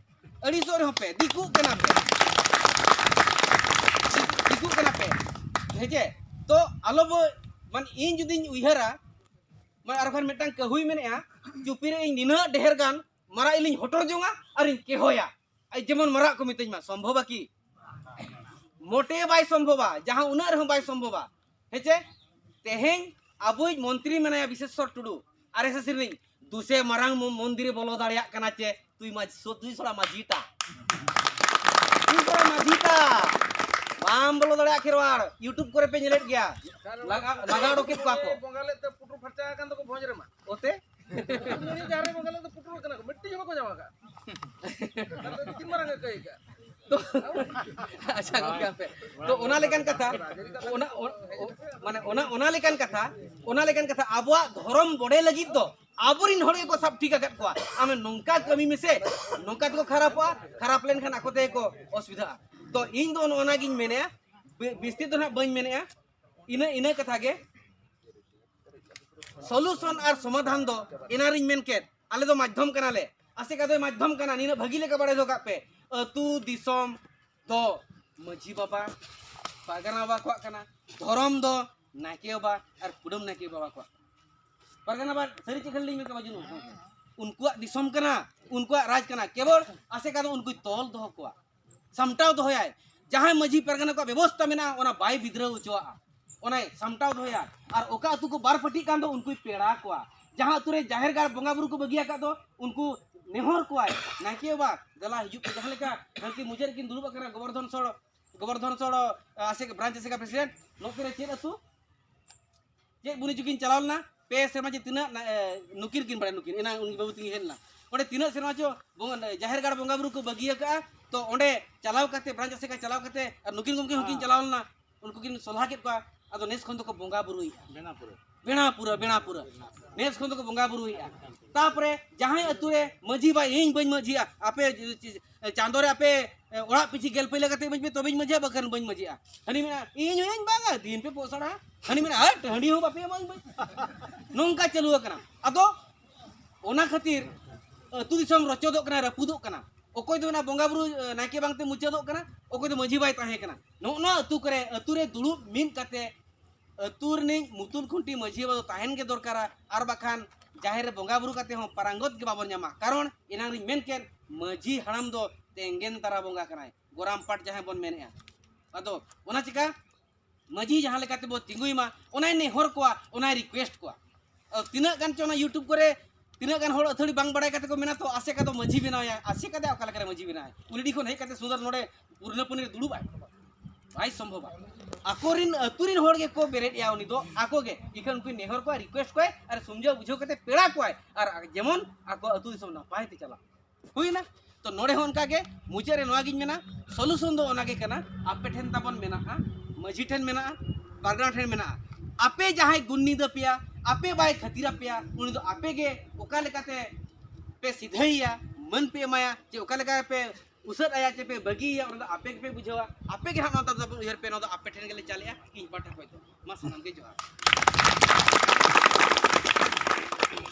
ᱟᱹᱲᱤᱥᱚᱜ ᱨᱮᱦᱚᱸ ᱯᱮ ᱫᱤᱠᱩᱜ ᱠᱟᱱᱟ ᱯᱮ, ᱫᱤᱠᱩᱜ ᱠᱟᱱᱟ ᱯᱮ, ᱦᱮᱸ ᱪᱮ? ᱛᱚ ᱟᱞᱚ ᱵᱚ, ᱢᱟᱱᱮ, ᱤᱧ ᱡᱩᱫᱤᱧ ᱩᱭᱦᱟᱹᱨᱟ, ᱢᱟᱱᱮ, ᱟᱨ ᱵᱟᱠᱷᱟᱱ ᱢᱤᱫᱴᱟᱝ ᱠᱟᱹᱦᱩᱭ ᱢᱮᱱᱮᱜᱼᱟ, "ᱪᱩᱯᱤ ᱨᱮ ᱤᱧ ᱱᱤᱱᱟᱹᱜ ᱰᱷᱮᱨ ᱜᱟᱱ ᱢᱟᱨᱟᱜ ᱤᱞᱤᱧ ᱦᱚᱴᱚᱨ ᱡᱚᱝᱟ ᱟᱨᱤᱧ ᱠᱮᱦᱚᱭᱟ, ᱟᱡ ᱡᱮᱢᱚᱱ ᱢᱟᱨᱟᱜ ᱠᱚ ᱢᱤᱛᱟᱹᱧ ᱢᱟ᱾" ᱥᱚᱢᱵᱷᱚᱵᱟ ᱠᱤ? ᱢᱚᱴᱮ ᱵᱟᱭ ᱥᱚᱢᱵᱷᱚᱵᱟ, ᱡᱟᱦᱟᱸ ᱩᱱᱟᱹᱜ ᱨᱮᱦᱚᱸ ᱵᱟᱭ ᱥᱚᱢᱵᱷᱚᱵᱟ᱾ ᱦᱮᱸ ᱪᱮ? ᱛᱮᱦᱮᱧ ᱟᱵᱚᱭᱤᱡ ᱢᱚᱱᱛᱨᱤ ᱢᱮᱱᱟᱭᱟ ᱵᱤᱥᱮᱥᱣᱚᱨ ᱴᱩᱰᱩ, ᱟᱨ ᱮᱥ ᱮᱥ ᱨᱤᱱᱤᱡ, ᱫᱩᱥᱮ ᱢᱟᱨᱟᱝ ᱢᱚ- ᱢᱚᱱᱫᱤᱨᱮ ᱵᱚᱞᱚ ᱫᱟᱲᱮᱭᱟᱜ ᱠᱟᱱᱟ ᱪᱮ? ᱛᱩᱭ ᱢᱟᱡ- ᱥᱚ- ᱛᱩᱭ ᱥᱚᱲᱟ ᱢᱟᱹᱡᱷᱤ ᱴᱟ᱾ ᱛᱩᱭ ᱥᱚᱲᱟ ᱢᱟᱹᱡᱷᱤ ᱴᱟ᱾ ᱵᱟᱢ ᱵᱚᱞᱚ ᱫᱟᱲᱮᱭᱟᱜ ᱠᱷᱮᱨᱣᱟᱲ, YouTube ᱠᱚᱨᱮ ᱯᱮ ᱧᱮᱞᱮᱫ ᱜᱮᱭᱟ᱾ ᱞᱟᱜᱟ ᱞᱟᱜᱟ ᱚᱰᱚᱠᱮᱫ ᱠᱚᱣᱟ ᱠᱚ᱾ ᱵᱚᱸᱜᱟ ᱞᱮᱫ ᱛᱮ ᱯᱩᱴᱩᱨ ᱯᱷᱟᱨᱪᱟ ᱟᱠᱟᱱ ᱫᱚᱠᱚ ᱵᱷᱚᱸᱡᱽ ᱨᱮᱢᱟ᱾ ᱚᱛᱮ? ᱩᱱᱤ ᱡᱟᱦᱟᱸ ᱨᱮ ᱵᱚᱸᱜᱟ ᱞᱮᱫ ᱫᱚ ᱯᱩᱴᱩᱨ ᱠᱟᱱᱟ ᱠᱚ, ᱢᱤᱫᱴᱤᱡ ᱦᱚᱸ ᱵᱟᱠᱚ ᱧᱟᱢ ᱟᱠᱟᱫ᱾ ᱛᱟᱦᱞᱮ ᱛᱤᱱ ᱢᱟᱨᱟᱝ ᱮ ᱠᱟᱹᱭ ᱠᱟᱜ? ᱛᱚ ᱟᱪᱪᱷᱟ ᱜᱚᱝᱠᱮ, ᱟᱯᱮ ᱛᱚ ᱚᱱᱟ ᱞᱮᱠᱟᱱ ᱠᱟᱛᱷᱟ, ᱚᱱᱟ ᱚᱱ- ᱚ- ᱢᱟᱱᱮ ᱚᱱᱟ ᱚᱱᱟ ᱞᱮᱠᱟᱱ ᱠᱟᱛᱷᱟ, ᱚᱱᱟ ᱞᱮᱠᱟᱱ ᱠᱟᱛᱷᱟ ᱟᱵᱚᱣᱟᱜ ᱫᱷᱚᱨᱚᱢ ᱵᱚᱰᱮ ᱞᱟᱹᱜᱤᱫ ᱫᱚ ᱟᱵᱚᱨᱤᱱ ᱦᱚᱲ ᱜᱮᱠᱚ ᱥᱟᱵ ᱴᱷᱤᱠ ᱟᱠᱟᱫ ᱠᱚᱣᱟ᱾ ᱟᱢ ᱱᱚᱝᱠᱟ ᱠᱟᱹᱢᱤ ᱢᱮᱥᱮ, ᱱᱚᱝᱠᱟ ᱛᱮᱠᱚ ᱠᱷᱟᱨᱟᱯᱚᱜᱼᱟ, ᱠᱷᱟᱨᱟᱯ ᱞᱮᱱᱠᱷᱟᱱ ᱟᱠᱚ ᱛᱮᱜᱮ ᱠᱚ ᱚᱥᱩᱵᱤᱫᱷᱟᱜᱼᱟ᱾ ᱛᱚ ᱤᱧ ᱫᱚ ᱱᱚᱜᱼᱚ ᱱᱟᱜᱤᱧ ᱢᱮᱱᱮᱫᱼᱟ, ᱵᱤ- ᱵᱤᱥᱛᱤ ᱫᱚ ᱱᱟᱦᱟᱜ ᱵᱟᱹᱧ ᱢᱮᱱᱮᱫᱼᱟ, ᱤᱱᱟᱹ ᱤᱱᱟᱹ ᱠᱟᱛᱷᱟ ᱜᱮ᱾ ᱥᱚᱞᱩᱥᱚᱱ ᱟᱨ ᱥᱚᱢᱟᱫᱷᱟᱱ ᱫᱚ ᱮᱱᱟᱨᱤᱧ ᱢᱮᱱ ᱠᱮᱫ, ᱟᱞᱮ ᱫᱚ ᱢᱟᱫᱽᱫᱷᱚᱢ ᱠᱟᱱᱟᱞᱮ᱾ ᱟᱥᱮᱠᱟ ᱫᱚᱭ ᱢᱟᱫᱽᱫᱷᱚᱢ ᱠᱟᱱᱟ, ᱱᱤᱱᱟᱹᱜ ᱵᱷᱟᱹᱜᱤ ᱞᱮᱠᱟ ᱵᱟᱲᱟᱭ ᱫᱚᱦᱚ ᱠᱟᱜ ᱯᱮ᱾ ᱟᱹᱛᱩ ᱫᱤᱥᱚᱢ ᱫᱚ ᱢᱟᱹᱡᱷᱤ ᱵᱟᱵᱟ, ᱯᱟᱨᱜᱟᱱᱟ ᱵᱟᱵᱟ ᱠᱚᱣᱟᱜ ᱠᱟᱱᱟ, ᱫᱷᱚᱨᱚᱢ ᱫᱚ ᱱᱟᱭᱠᱮ ᱵᱟᱵᱟ ᱟᱨ ᱠᱩᱰᱟᱹᱢ ᱱᱟᱭᱠᱮ ᱵᱟᱵᱟ ᱠᱚᱣᱟᱜ᱾ ᱯᱟᱨᱜᱟᱱᱟ ᱵᱟᱵᱟ ᱥᱟᱹᱨᱤ ᱪᱮᱫ ᱠᱷᱟᱹᱞᱤ ᱞᱤᱧ ᱢᱮᱱ ᱠᱟᱜ ᱵᱟᱹᱡᱩᱱ, ᱩᱱᱠᱩᱣᱟᱜ ᱫᱤᱥᱚᱢ ᱠᱟᱱᱟ, ᱩᱱᱠᱩᱣᱟᱜ ᱨᱟᱡᱽ ᱠᱟᱱᱟ, ᱠᱮᱵᱚᱞ ᱟᱥᱮᱠᱟ ᱫᱚ ᱩᱱᱠᱩᱭ ᱛᱚᱞ ᱫᱚᱦᱚ ᱠᱚᱣᱟ, ᱥᱟᱢᱴᱟᱣ ᱫᱚᱦᱚᱭᱟᱭ᱾ ᱡᱟᱦᱟᱸᱭ ᱢᱟᱹᱡᱷᱤ ᱯᱟᱨᱜᱟᱱᱟ ᱠᱚᱣᱟᱜ ᱵᱮᱵᱚᱥᱛᱟ ᱢᱮᱱᱟᱜᱼᱟ, ᱚᱱᱟ ᱵᱟᱭ ᱵᱤᱫᱽᱨᱟᱹᱣ ᱦᱚᱪᱚᱣᱟᱜᱼᱟ, ᱚᱱᱟᱭ ᱥᱟᱢᱴᱟᱣ ᱫᱚᱦᱚᱭᱟ᱾ ᱟᱨ ᱚᱠᱟ ᱟᱹᱛᱩ ᱠᱚ ᱵᱟᱨ ᱯᱟᱹᱴᱤᱜ ᱠᱟᱱ ᱫᱚ, ᱩᱱᱠᱩᱭ ᱯᱮᱲᱟ ᱠᱚᱣᱟ᱾ ᱡᱟᱦᱟᱸ ᱟᱹᱛᱩ ᱨᱮ ᱡᱟᱦᱮᱨ ᱜᱟᱲ ᱵᱚᱸᱜᱟ ᱵᱩᱨᱩ ᱠᱚ ᱵᱟᱹᱜᱤ ᱟᱠᱟᱫ ᱫᱚ, ᱩᱱᱠᱩ ᱱᱮᱦᱚᱨ ᱠᱚᱣᱟᱭ, ᱱᱟᱭᱠᱮ ᱵᱟᱵᱟ, ᱫᱮᱞᱟ ᱦᱤᱡᱩᱜ ᱯᱮ᱾ ᱡᱟᱦᱟᱸ ᱞᱮᱠᱟ ᱜᱷᱟᱱᱴᱤ ᱢᱩᱪᱟᱹᱫ ᱨᱮᱠᱤᱱ ᱫᱩᱲᱩᱵ ᱟᱠᱟᱱᱟ ᱜᱚᱵᱚᱨᱫᱷᱚᱱ ᱥᱚᱲ, ᱜᱚᱵᱚᱨᱫᱷᱚᱱ ᱥᱚᱲ, ᱟᱥᱮᱠᱟ ᱵᱨᱟᱧᱪ ᱟᱥᱮᱠᱟ ᱯᱨᱮᱥᱤᱰᱮᱱᱴ, ᱱᱚᱛᱮ ᱨᱮ ᱪᱮᱫ ᱟᱹᱛᱩ? ᱪᱮᱫ ᱵᱩᱱᱤ ᱪᱚᱠᱤᱱ ᱪᱟᱞᱟᱣ ᱞᱮᱱᱟ, ᱯᱮ ᱥᱮᱨᱢᱟ ᱪᱮ ᱛᱤᱱᱟᱹᱜ ᱱᱟ-, ᱮ, ᱱᱩᱠᱤᱱ ᱠᱤᱱ ᱵᱟᱲᱟᱭᱟ, ᱱᱩᱠᱤᱱ ᱮᱱᱟ ᱩᱱᱤ ᱵᱟᱹᱵᱩ ᱛᱤᱧ ᱦᱮᱡ ᱞᱮᱱᱟ᱾ ᱚᱸᱰᱮ ᱛᱤᱱᱟᱹᱜ ᱥᱮᱨᱢᱟ ᱪᱚ ᱵᱚᱸᱜᱟ, ᱡᱟᱦᱮᱨ ᱜᱟᱲ ᱵᱚᱸᱜᱟ ᱵᱩᱨᱩ ᱠᱚ ᱵᱟᱹᱜᱤ ᱟᱠᱟᱜᱼᱟ, ᱛᱚ ᱚᱸᱰᱮ ᱪᱟᱞᱟᱣ ᱠᱟᱛᱮ, ᱵᱨᱟᱧᱪ ᱟᱥᱮᱠᱟ ᱪᱟᱞᱟᱣ ᱠᱟᱛᱮ, ᱟᱨ ᱱᱩᱠᱤᱱ ᱜᱚᱢᱠᱮ ᱦᱚᱸᱠᱤᱱ ᱪᱟᱞᱟᱣ ᱞᱮᱱᱟ, ᱩᱱᱠᱩ ᱠᱤᱱ ᱥᱚᱞᱦᱟ ᱠᱮᱫ ᱠᱚᱣᱟ, ᱟᱫᱚ ᱱᱮᱥ ᱠᱷᱚᱱ ᱫᱚᱠᱚ ᱵᱚᱸᱜᱟ ᱵᱩᱨᱩᱭᱮᱫᱼᱟ᱾ ᱵᱮᱱᱟᱯᱩᱨᱟ᱾ ᱵᱮᱱᱟᱯᱩᱨᱟ, ᱵᱮᱱᱟᱯᱩᱨᱟ᱾ ᱱᱮᱥ ᱠᱷᱚᱱ ᱫᱚᱠᱚ ᱵᱚᱸᱜᱟ ᱵᱩᱨᱩᱭᱮᱫᱼᱟ᱾ ᱛᱟᱯᱚᱨᱮ ᱡᱟᱦᱟᱸᱭ ᱟᱹᱛᱩ ᱨᱮ ᱢᱟᱹᱡᱷᱤ ᱵᱟᱭ, ᱤᱧ ᱵᱟᱹᱧ ᱢᱟᱹᱡᱷᱤᱜᱼᱟ, ᱟᱯᱮ ᱪᱟᱸᱫᱚ ᱨᱮ ᱟᱯᱮ ᱮ, ᱚᱲᱟᱜ ᱯᱤᱪᱷᱤ ᱜᱮᱞ ᱯᱟᱹᱭᱞᱟᱹ ᱠᱟᱛᱮ ᱤᱢᱟᱹᱧ ᱯᱮ, ᱛᱚᱵᱮᱧ ᱢᱟᱹᱡᱷᱤᱜᱼᱟ, ᱵᱟᱠᱷᱟᱱ ᱵᱟᱹᱧ ᱢᱟᱹᱡᱷᱤᱜᱼᱟ᱾ ᱦᱟᱹᱱᱤ ᱢᱮᱱᱟ, "ᱤᱧ ᱦᱚᱸᱧ ᱵᱟᱝᱟ, ᱫᱤᱱ ᱯᱮ ᱯᱚᱥᱲᱟ᱾" ᱦᱟᱹᱱᱤ ᱢᱮᱱᱟ, "ᱦᱟᱹᱴ, ᱦᱟᱺᱰᱤ ᱦᱚᱸ ᱵᱟᱯᱮ ᱮᱢᱟᱹᱧ ᱵᱟᱹᱧ᱾" ᱱᱚᱝᱠᱟ ᱪᱟᱹᱞᱩ ᱟᱠᱟᱱᱟ᱾ ᱟᱫᱚ ᱚᱱᱟ ᱠᱷᱟᱹᱛᱤᱨ ᱟᱹᱛᱩ ᱫᱤᱥᱚᱢ ᱨᱚᱪᱚᱫᱚᱜ ᱠᱟᱱᱟ, ᱨᱟᱹᱯᱩᱫᱚᱜ ᱠᱟᱱᱟ᱾ ᱚᱠᱚᱭ ᱫᱚ ᱢᱮᱱᱟ ᱵᱚᱸᱜᱟ ᱵᱩᱨᱩ, ᱮ, ᱱᱟᱭᱠᱮ ᱵᱟᱝᱛᱮ ᱢᱩᱪᱟᱹᱫᱚᱜ ᱠᱟᱱᱟ, ᱚᱠᱚᱭ ᱫᱚ ᱢᱟᱹᱡᱷᱤ ᱵᱟᱭ ᱛᱟᱦᱮᱸ ᱠᱟᱱᱟ᱾ ᱱᱚᱜᱼᱚ ᱱᱚᱣᱟ ᱟᱹᱛᱩ ᱠᱚᱨᱮ, ᱟᱹᱛᱩ ᱨᱮ ᱫᱩᱲᱩᱵ ᱢᱤᱫ ᱠᱟᱛᱮ ᱟᱹᱛᱩ ᱨᱤᱱᱤᱡ ᱢᱩᱛᱩᱞ ᱠᱷᱩᱱᱴᱤ ᱢᱟᱹᱡᱷᱤ ᱵᱟᱵᱟ ᱫᱚ ᱛᱟᱦᱮᱱ ᱜᱮ ᱫᱚᱨᱠᱟᱨᱟ, ᱟᱨ ᱵᱟᱠᱷᱟᱱ ᱡᱟᱦᱮᱨ ᱨᱮ ᱵᱚᱸᱜᱟ ᱵᱩᱨᱩ ᱠᱟᱛᱮ ᱦᱚᱸ ᱯᱟᱨᱟᱝᱜᱚᱛ ᱜᱮ ᱵᱟᱵᱚᱱ ᱧᱟᱢᱟ᱾ ᱠᱟᱨᱚᱱ ᱮᱱᱟᱝ ᱨᱤᱧ ᱢᱮᱱ ᱠᱮᱫ, ᱢᱟᱹᱡᱷᱤ ᱦᱟᱲᱟᱢ ᱫᱚ ᱛᱮᱸᱜᱮᱱ ᱫᱟᱨᱟ ᱵᱚᱸᱜᱟ ᱠᱟᱱᱟᱭ, ᱜᱚᱨᱟᱢ ᱯᱟᱴ ᱡᱟᱦᱟᱸᱭ ᱵᱚᱱ ᱢᱮᱱᱮᱜᱼᱟ᱾ ᱟᱫᱚ ᱚᱱᱟ ᱪᱤᱠᱟ ᱢᱟᱹᱡᱷᱤ ᱡᱟᱦᱟᱸ ᱞᱮᱠᱟ ᱛᱮᱵᱚ ᱛᱤᱸᱜᱩᱭ ᱢᱟ, ᱚᱱᱟᱭ ᱱᱮᱦᱚᱨ ᱠᱚᱣᱟ, ᱚᱱᱟᱭ ᱨᱤᱠᱩᱭᱮᱥᱴ ᱠᱚᱣᱟ᱾ ᱟᱨ ᱛᱤᱱᱟᱹᱜ ᱜᱟᱱ ᱪᱚ ᱚᱱᱟ YouTube ᱠᱚᱨᱮ ᱛᱤᱱᱟᱹᱜ ᱜᱟᱱ ᱦᱚᱲ ᱟᱹᱛᱷᱟᱹᱲᱤ ᱵᱟᱝ ᱵᱟᱲᱟᱭ ᱠᱟᱛᱮ ᱠᱚ ᱢᱮᱱᱟ, "ᱛᱚ ᱟᱥᱮᱠᱟ ᱫᱚ ᱢᱟᱹᱡᱷᱤ ᱵᱮᱱᱟᱣᱭᱟ, ᱟᱥᱮᱠᱟ ᱫᱚ ᱚᱠᱟ ᱞᱮᱠᱟ ᱨᱮ ᱢᱟᱹᱡᱷᱤ ᱵᱮᱱᱟᱣᱭᱟ?" ᱩᱱᱤ ᱰᱤ ᱠᱷᱚᱱ ᱦᱮᱡ ᱠᱟᱛᱮ ᱥᱩᱫᱚᱨ ᱱᱚᱰᱮ ᱯᱩᱨᱱᱟᱹᱯᱩᱱᱤ ᱨᱮ ᱫᱩᱲᱩᱵ ᱟᱭ? ᱵᱟᱭ ᱥᱚᱢᱵᱷᱚᱵᱟ᱾ ᱟᱠᱚᱨᱤᱱ ᱟᱹᱛᱩ ᱨᱤᱱ ᱦᱚᱲ ᱜᱮᱠᱚ ᱵᱮᱨᱮᱫ ᱮᱭᱟ ᱩᱱᱤ ᱫᱚ, ᱟᱠᱚ ᱜᱮ᱾ ᱤᱠᱷᱟᱹᱱ ᱩᱱᱠᱩ ᱱᱮᱦᱚᱨ ᱠᱚᱣᱟ, ᱨᱤᱠᱩᱭᱮᱥᱴ ᱠᱚᱣᱟᱭ ᱟᱨ ᱥᱚᱢᱡᱷᱟᱣ ᱵᱩᱡᱷᱟᱹᱣ ᱠᱟᱛᱮ ᱯᱮᱲᱟ ᱠᱚᱣᱟᱭ, ᱟᱨ ᱡᱮᱢᱚᱱ ᱟᱠᱚ ᱟᱹᱛᱩ ᱫᱤᱥᱚᱢ ᱱᱟᱯᱟᱭ ᱛᱮ ᱪᱟᱞᱟᱜ᱾ ᱦᱩᱭᱱᱟ᱾ ᱛᱚ ᱱᱚᱰᱮ ᱦᱚᱸ ᱚᱱᱠᱟ ᱜᱮ ᱢᱩᱪᱟᱹᱫ ᱨᱮ ᱱᱚᱣᱟ ᱜᱤᱧ ᱢᱮᱱᱟ, ᱥᱚᱞᱩᱥᱚᱱ ᱫᱚ ᱚᱱᱟ ᱜᱮ ᱠᱟᱱᱟ, ᱟᱯᱮ ᱴᱷᱮᱱ ᱛᱟᱵᱚᱱ ᱢᱮᱱᱟᱜᱼᱟ, ᱢᱟᱹᱡᱷᱤ ᱴᱷᱮᱱ ᱢᱮᱱᱟᱜᱼᱟ, ᱯᱟᱨᱜᱟᱱᱟ ᱴᱷᱮᱱ ᱢᱮᱱᱟᱜᱼᱟ᱾ ᱟᱯᱮ ᱡᱟᱦᱟᱸᱭ ᱜᱩᱱᱱᱤ ᱫᱟᱹᱯᱮᱭᱟ, ᱟᱯᱮ ᱵᱟᱭ ᱠᱷᱟᱹᱛᱤᱨ ᱟᱯᱮᱭᱟ, ᱩᱱᱤ ᱫᱚ ᱟᱯᱮ ᱜᱮ ᱚᱠᱟ ᱞᱮᱠᱟᱛᱮ ᱯᱮ ᱥᱤᱫᱷᱟᱹᱭᱮᱭᱟ, ᱢᱟᱹᱱ ᱯᱮ ᱮᱢᱟᱭᱟ, ᱪᱮ ᱚᱠᱟ ᱞᱮᱠᱟ ᱯᱮ ᱩᱥᱟᱹᱫ ᱟᱭᱟ, ᱪᱮ ᱯᱮ ᱵᱟᱹᱜᱤᱭᱮᱭᱟ, ᱚᱱᱟ ᱫᱚ ᱟᱯᱮ ᱜᱮᱯᱮ ᱵᱩᱡᱷᱟᱹᱣᱟ᱾ ᱟᱯᱮ ᱜᱮ ᱦᱟᱸᱜ ᱱᱚᱣᱟ ᱫᱚ ᱛᱟᱵᱚᱱ ᱩᱭᱦᱟᱹᱨ ᱯᱮ, ᱱᱚᱣᱟ ᱫᱚ ᱟᱯᱮ ᱴᱷᱮᱱ ᱜᱮᱞᱮ ᱪᱟᱞᱮᱜᱼᱟ᱾ ᱤᱧ ᱯᱟᱦᱴᱟ ᱠᱷᱚᱱ ᱫᱚ ᱢᱟ ᱥᱟᱱᱟᱢ ᱜᱮ ᱡᱚᱦᱟᱨ᱾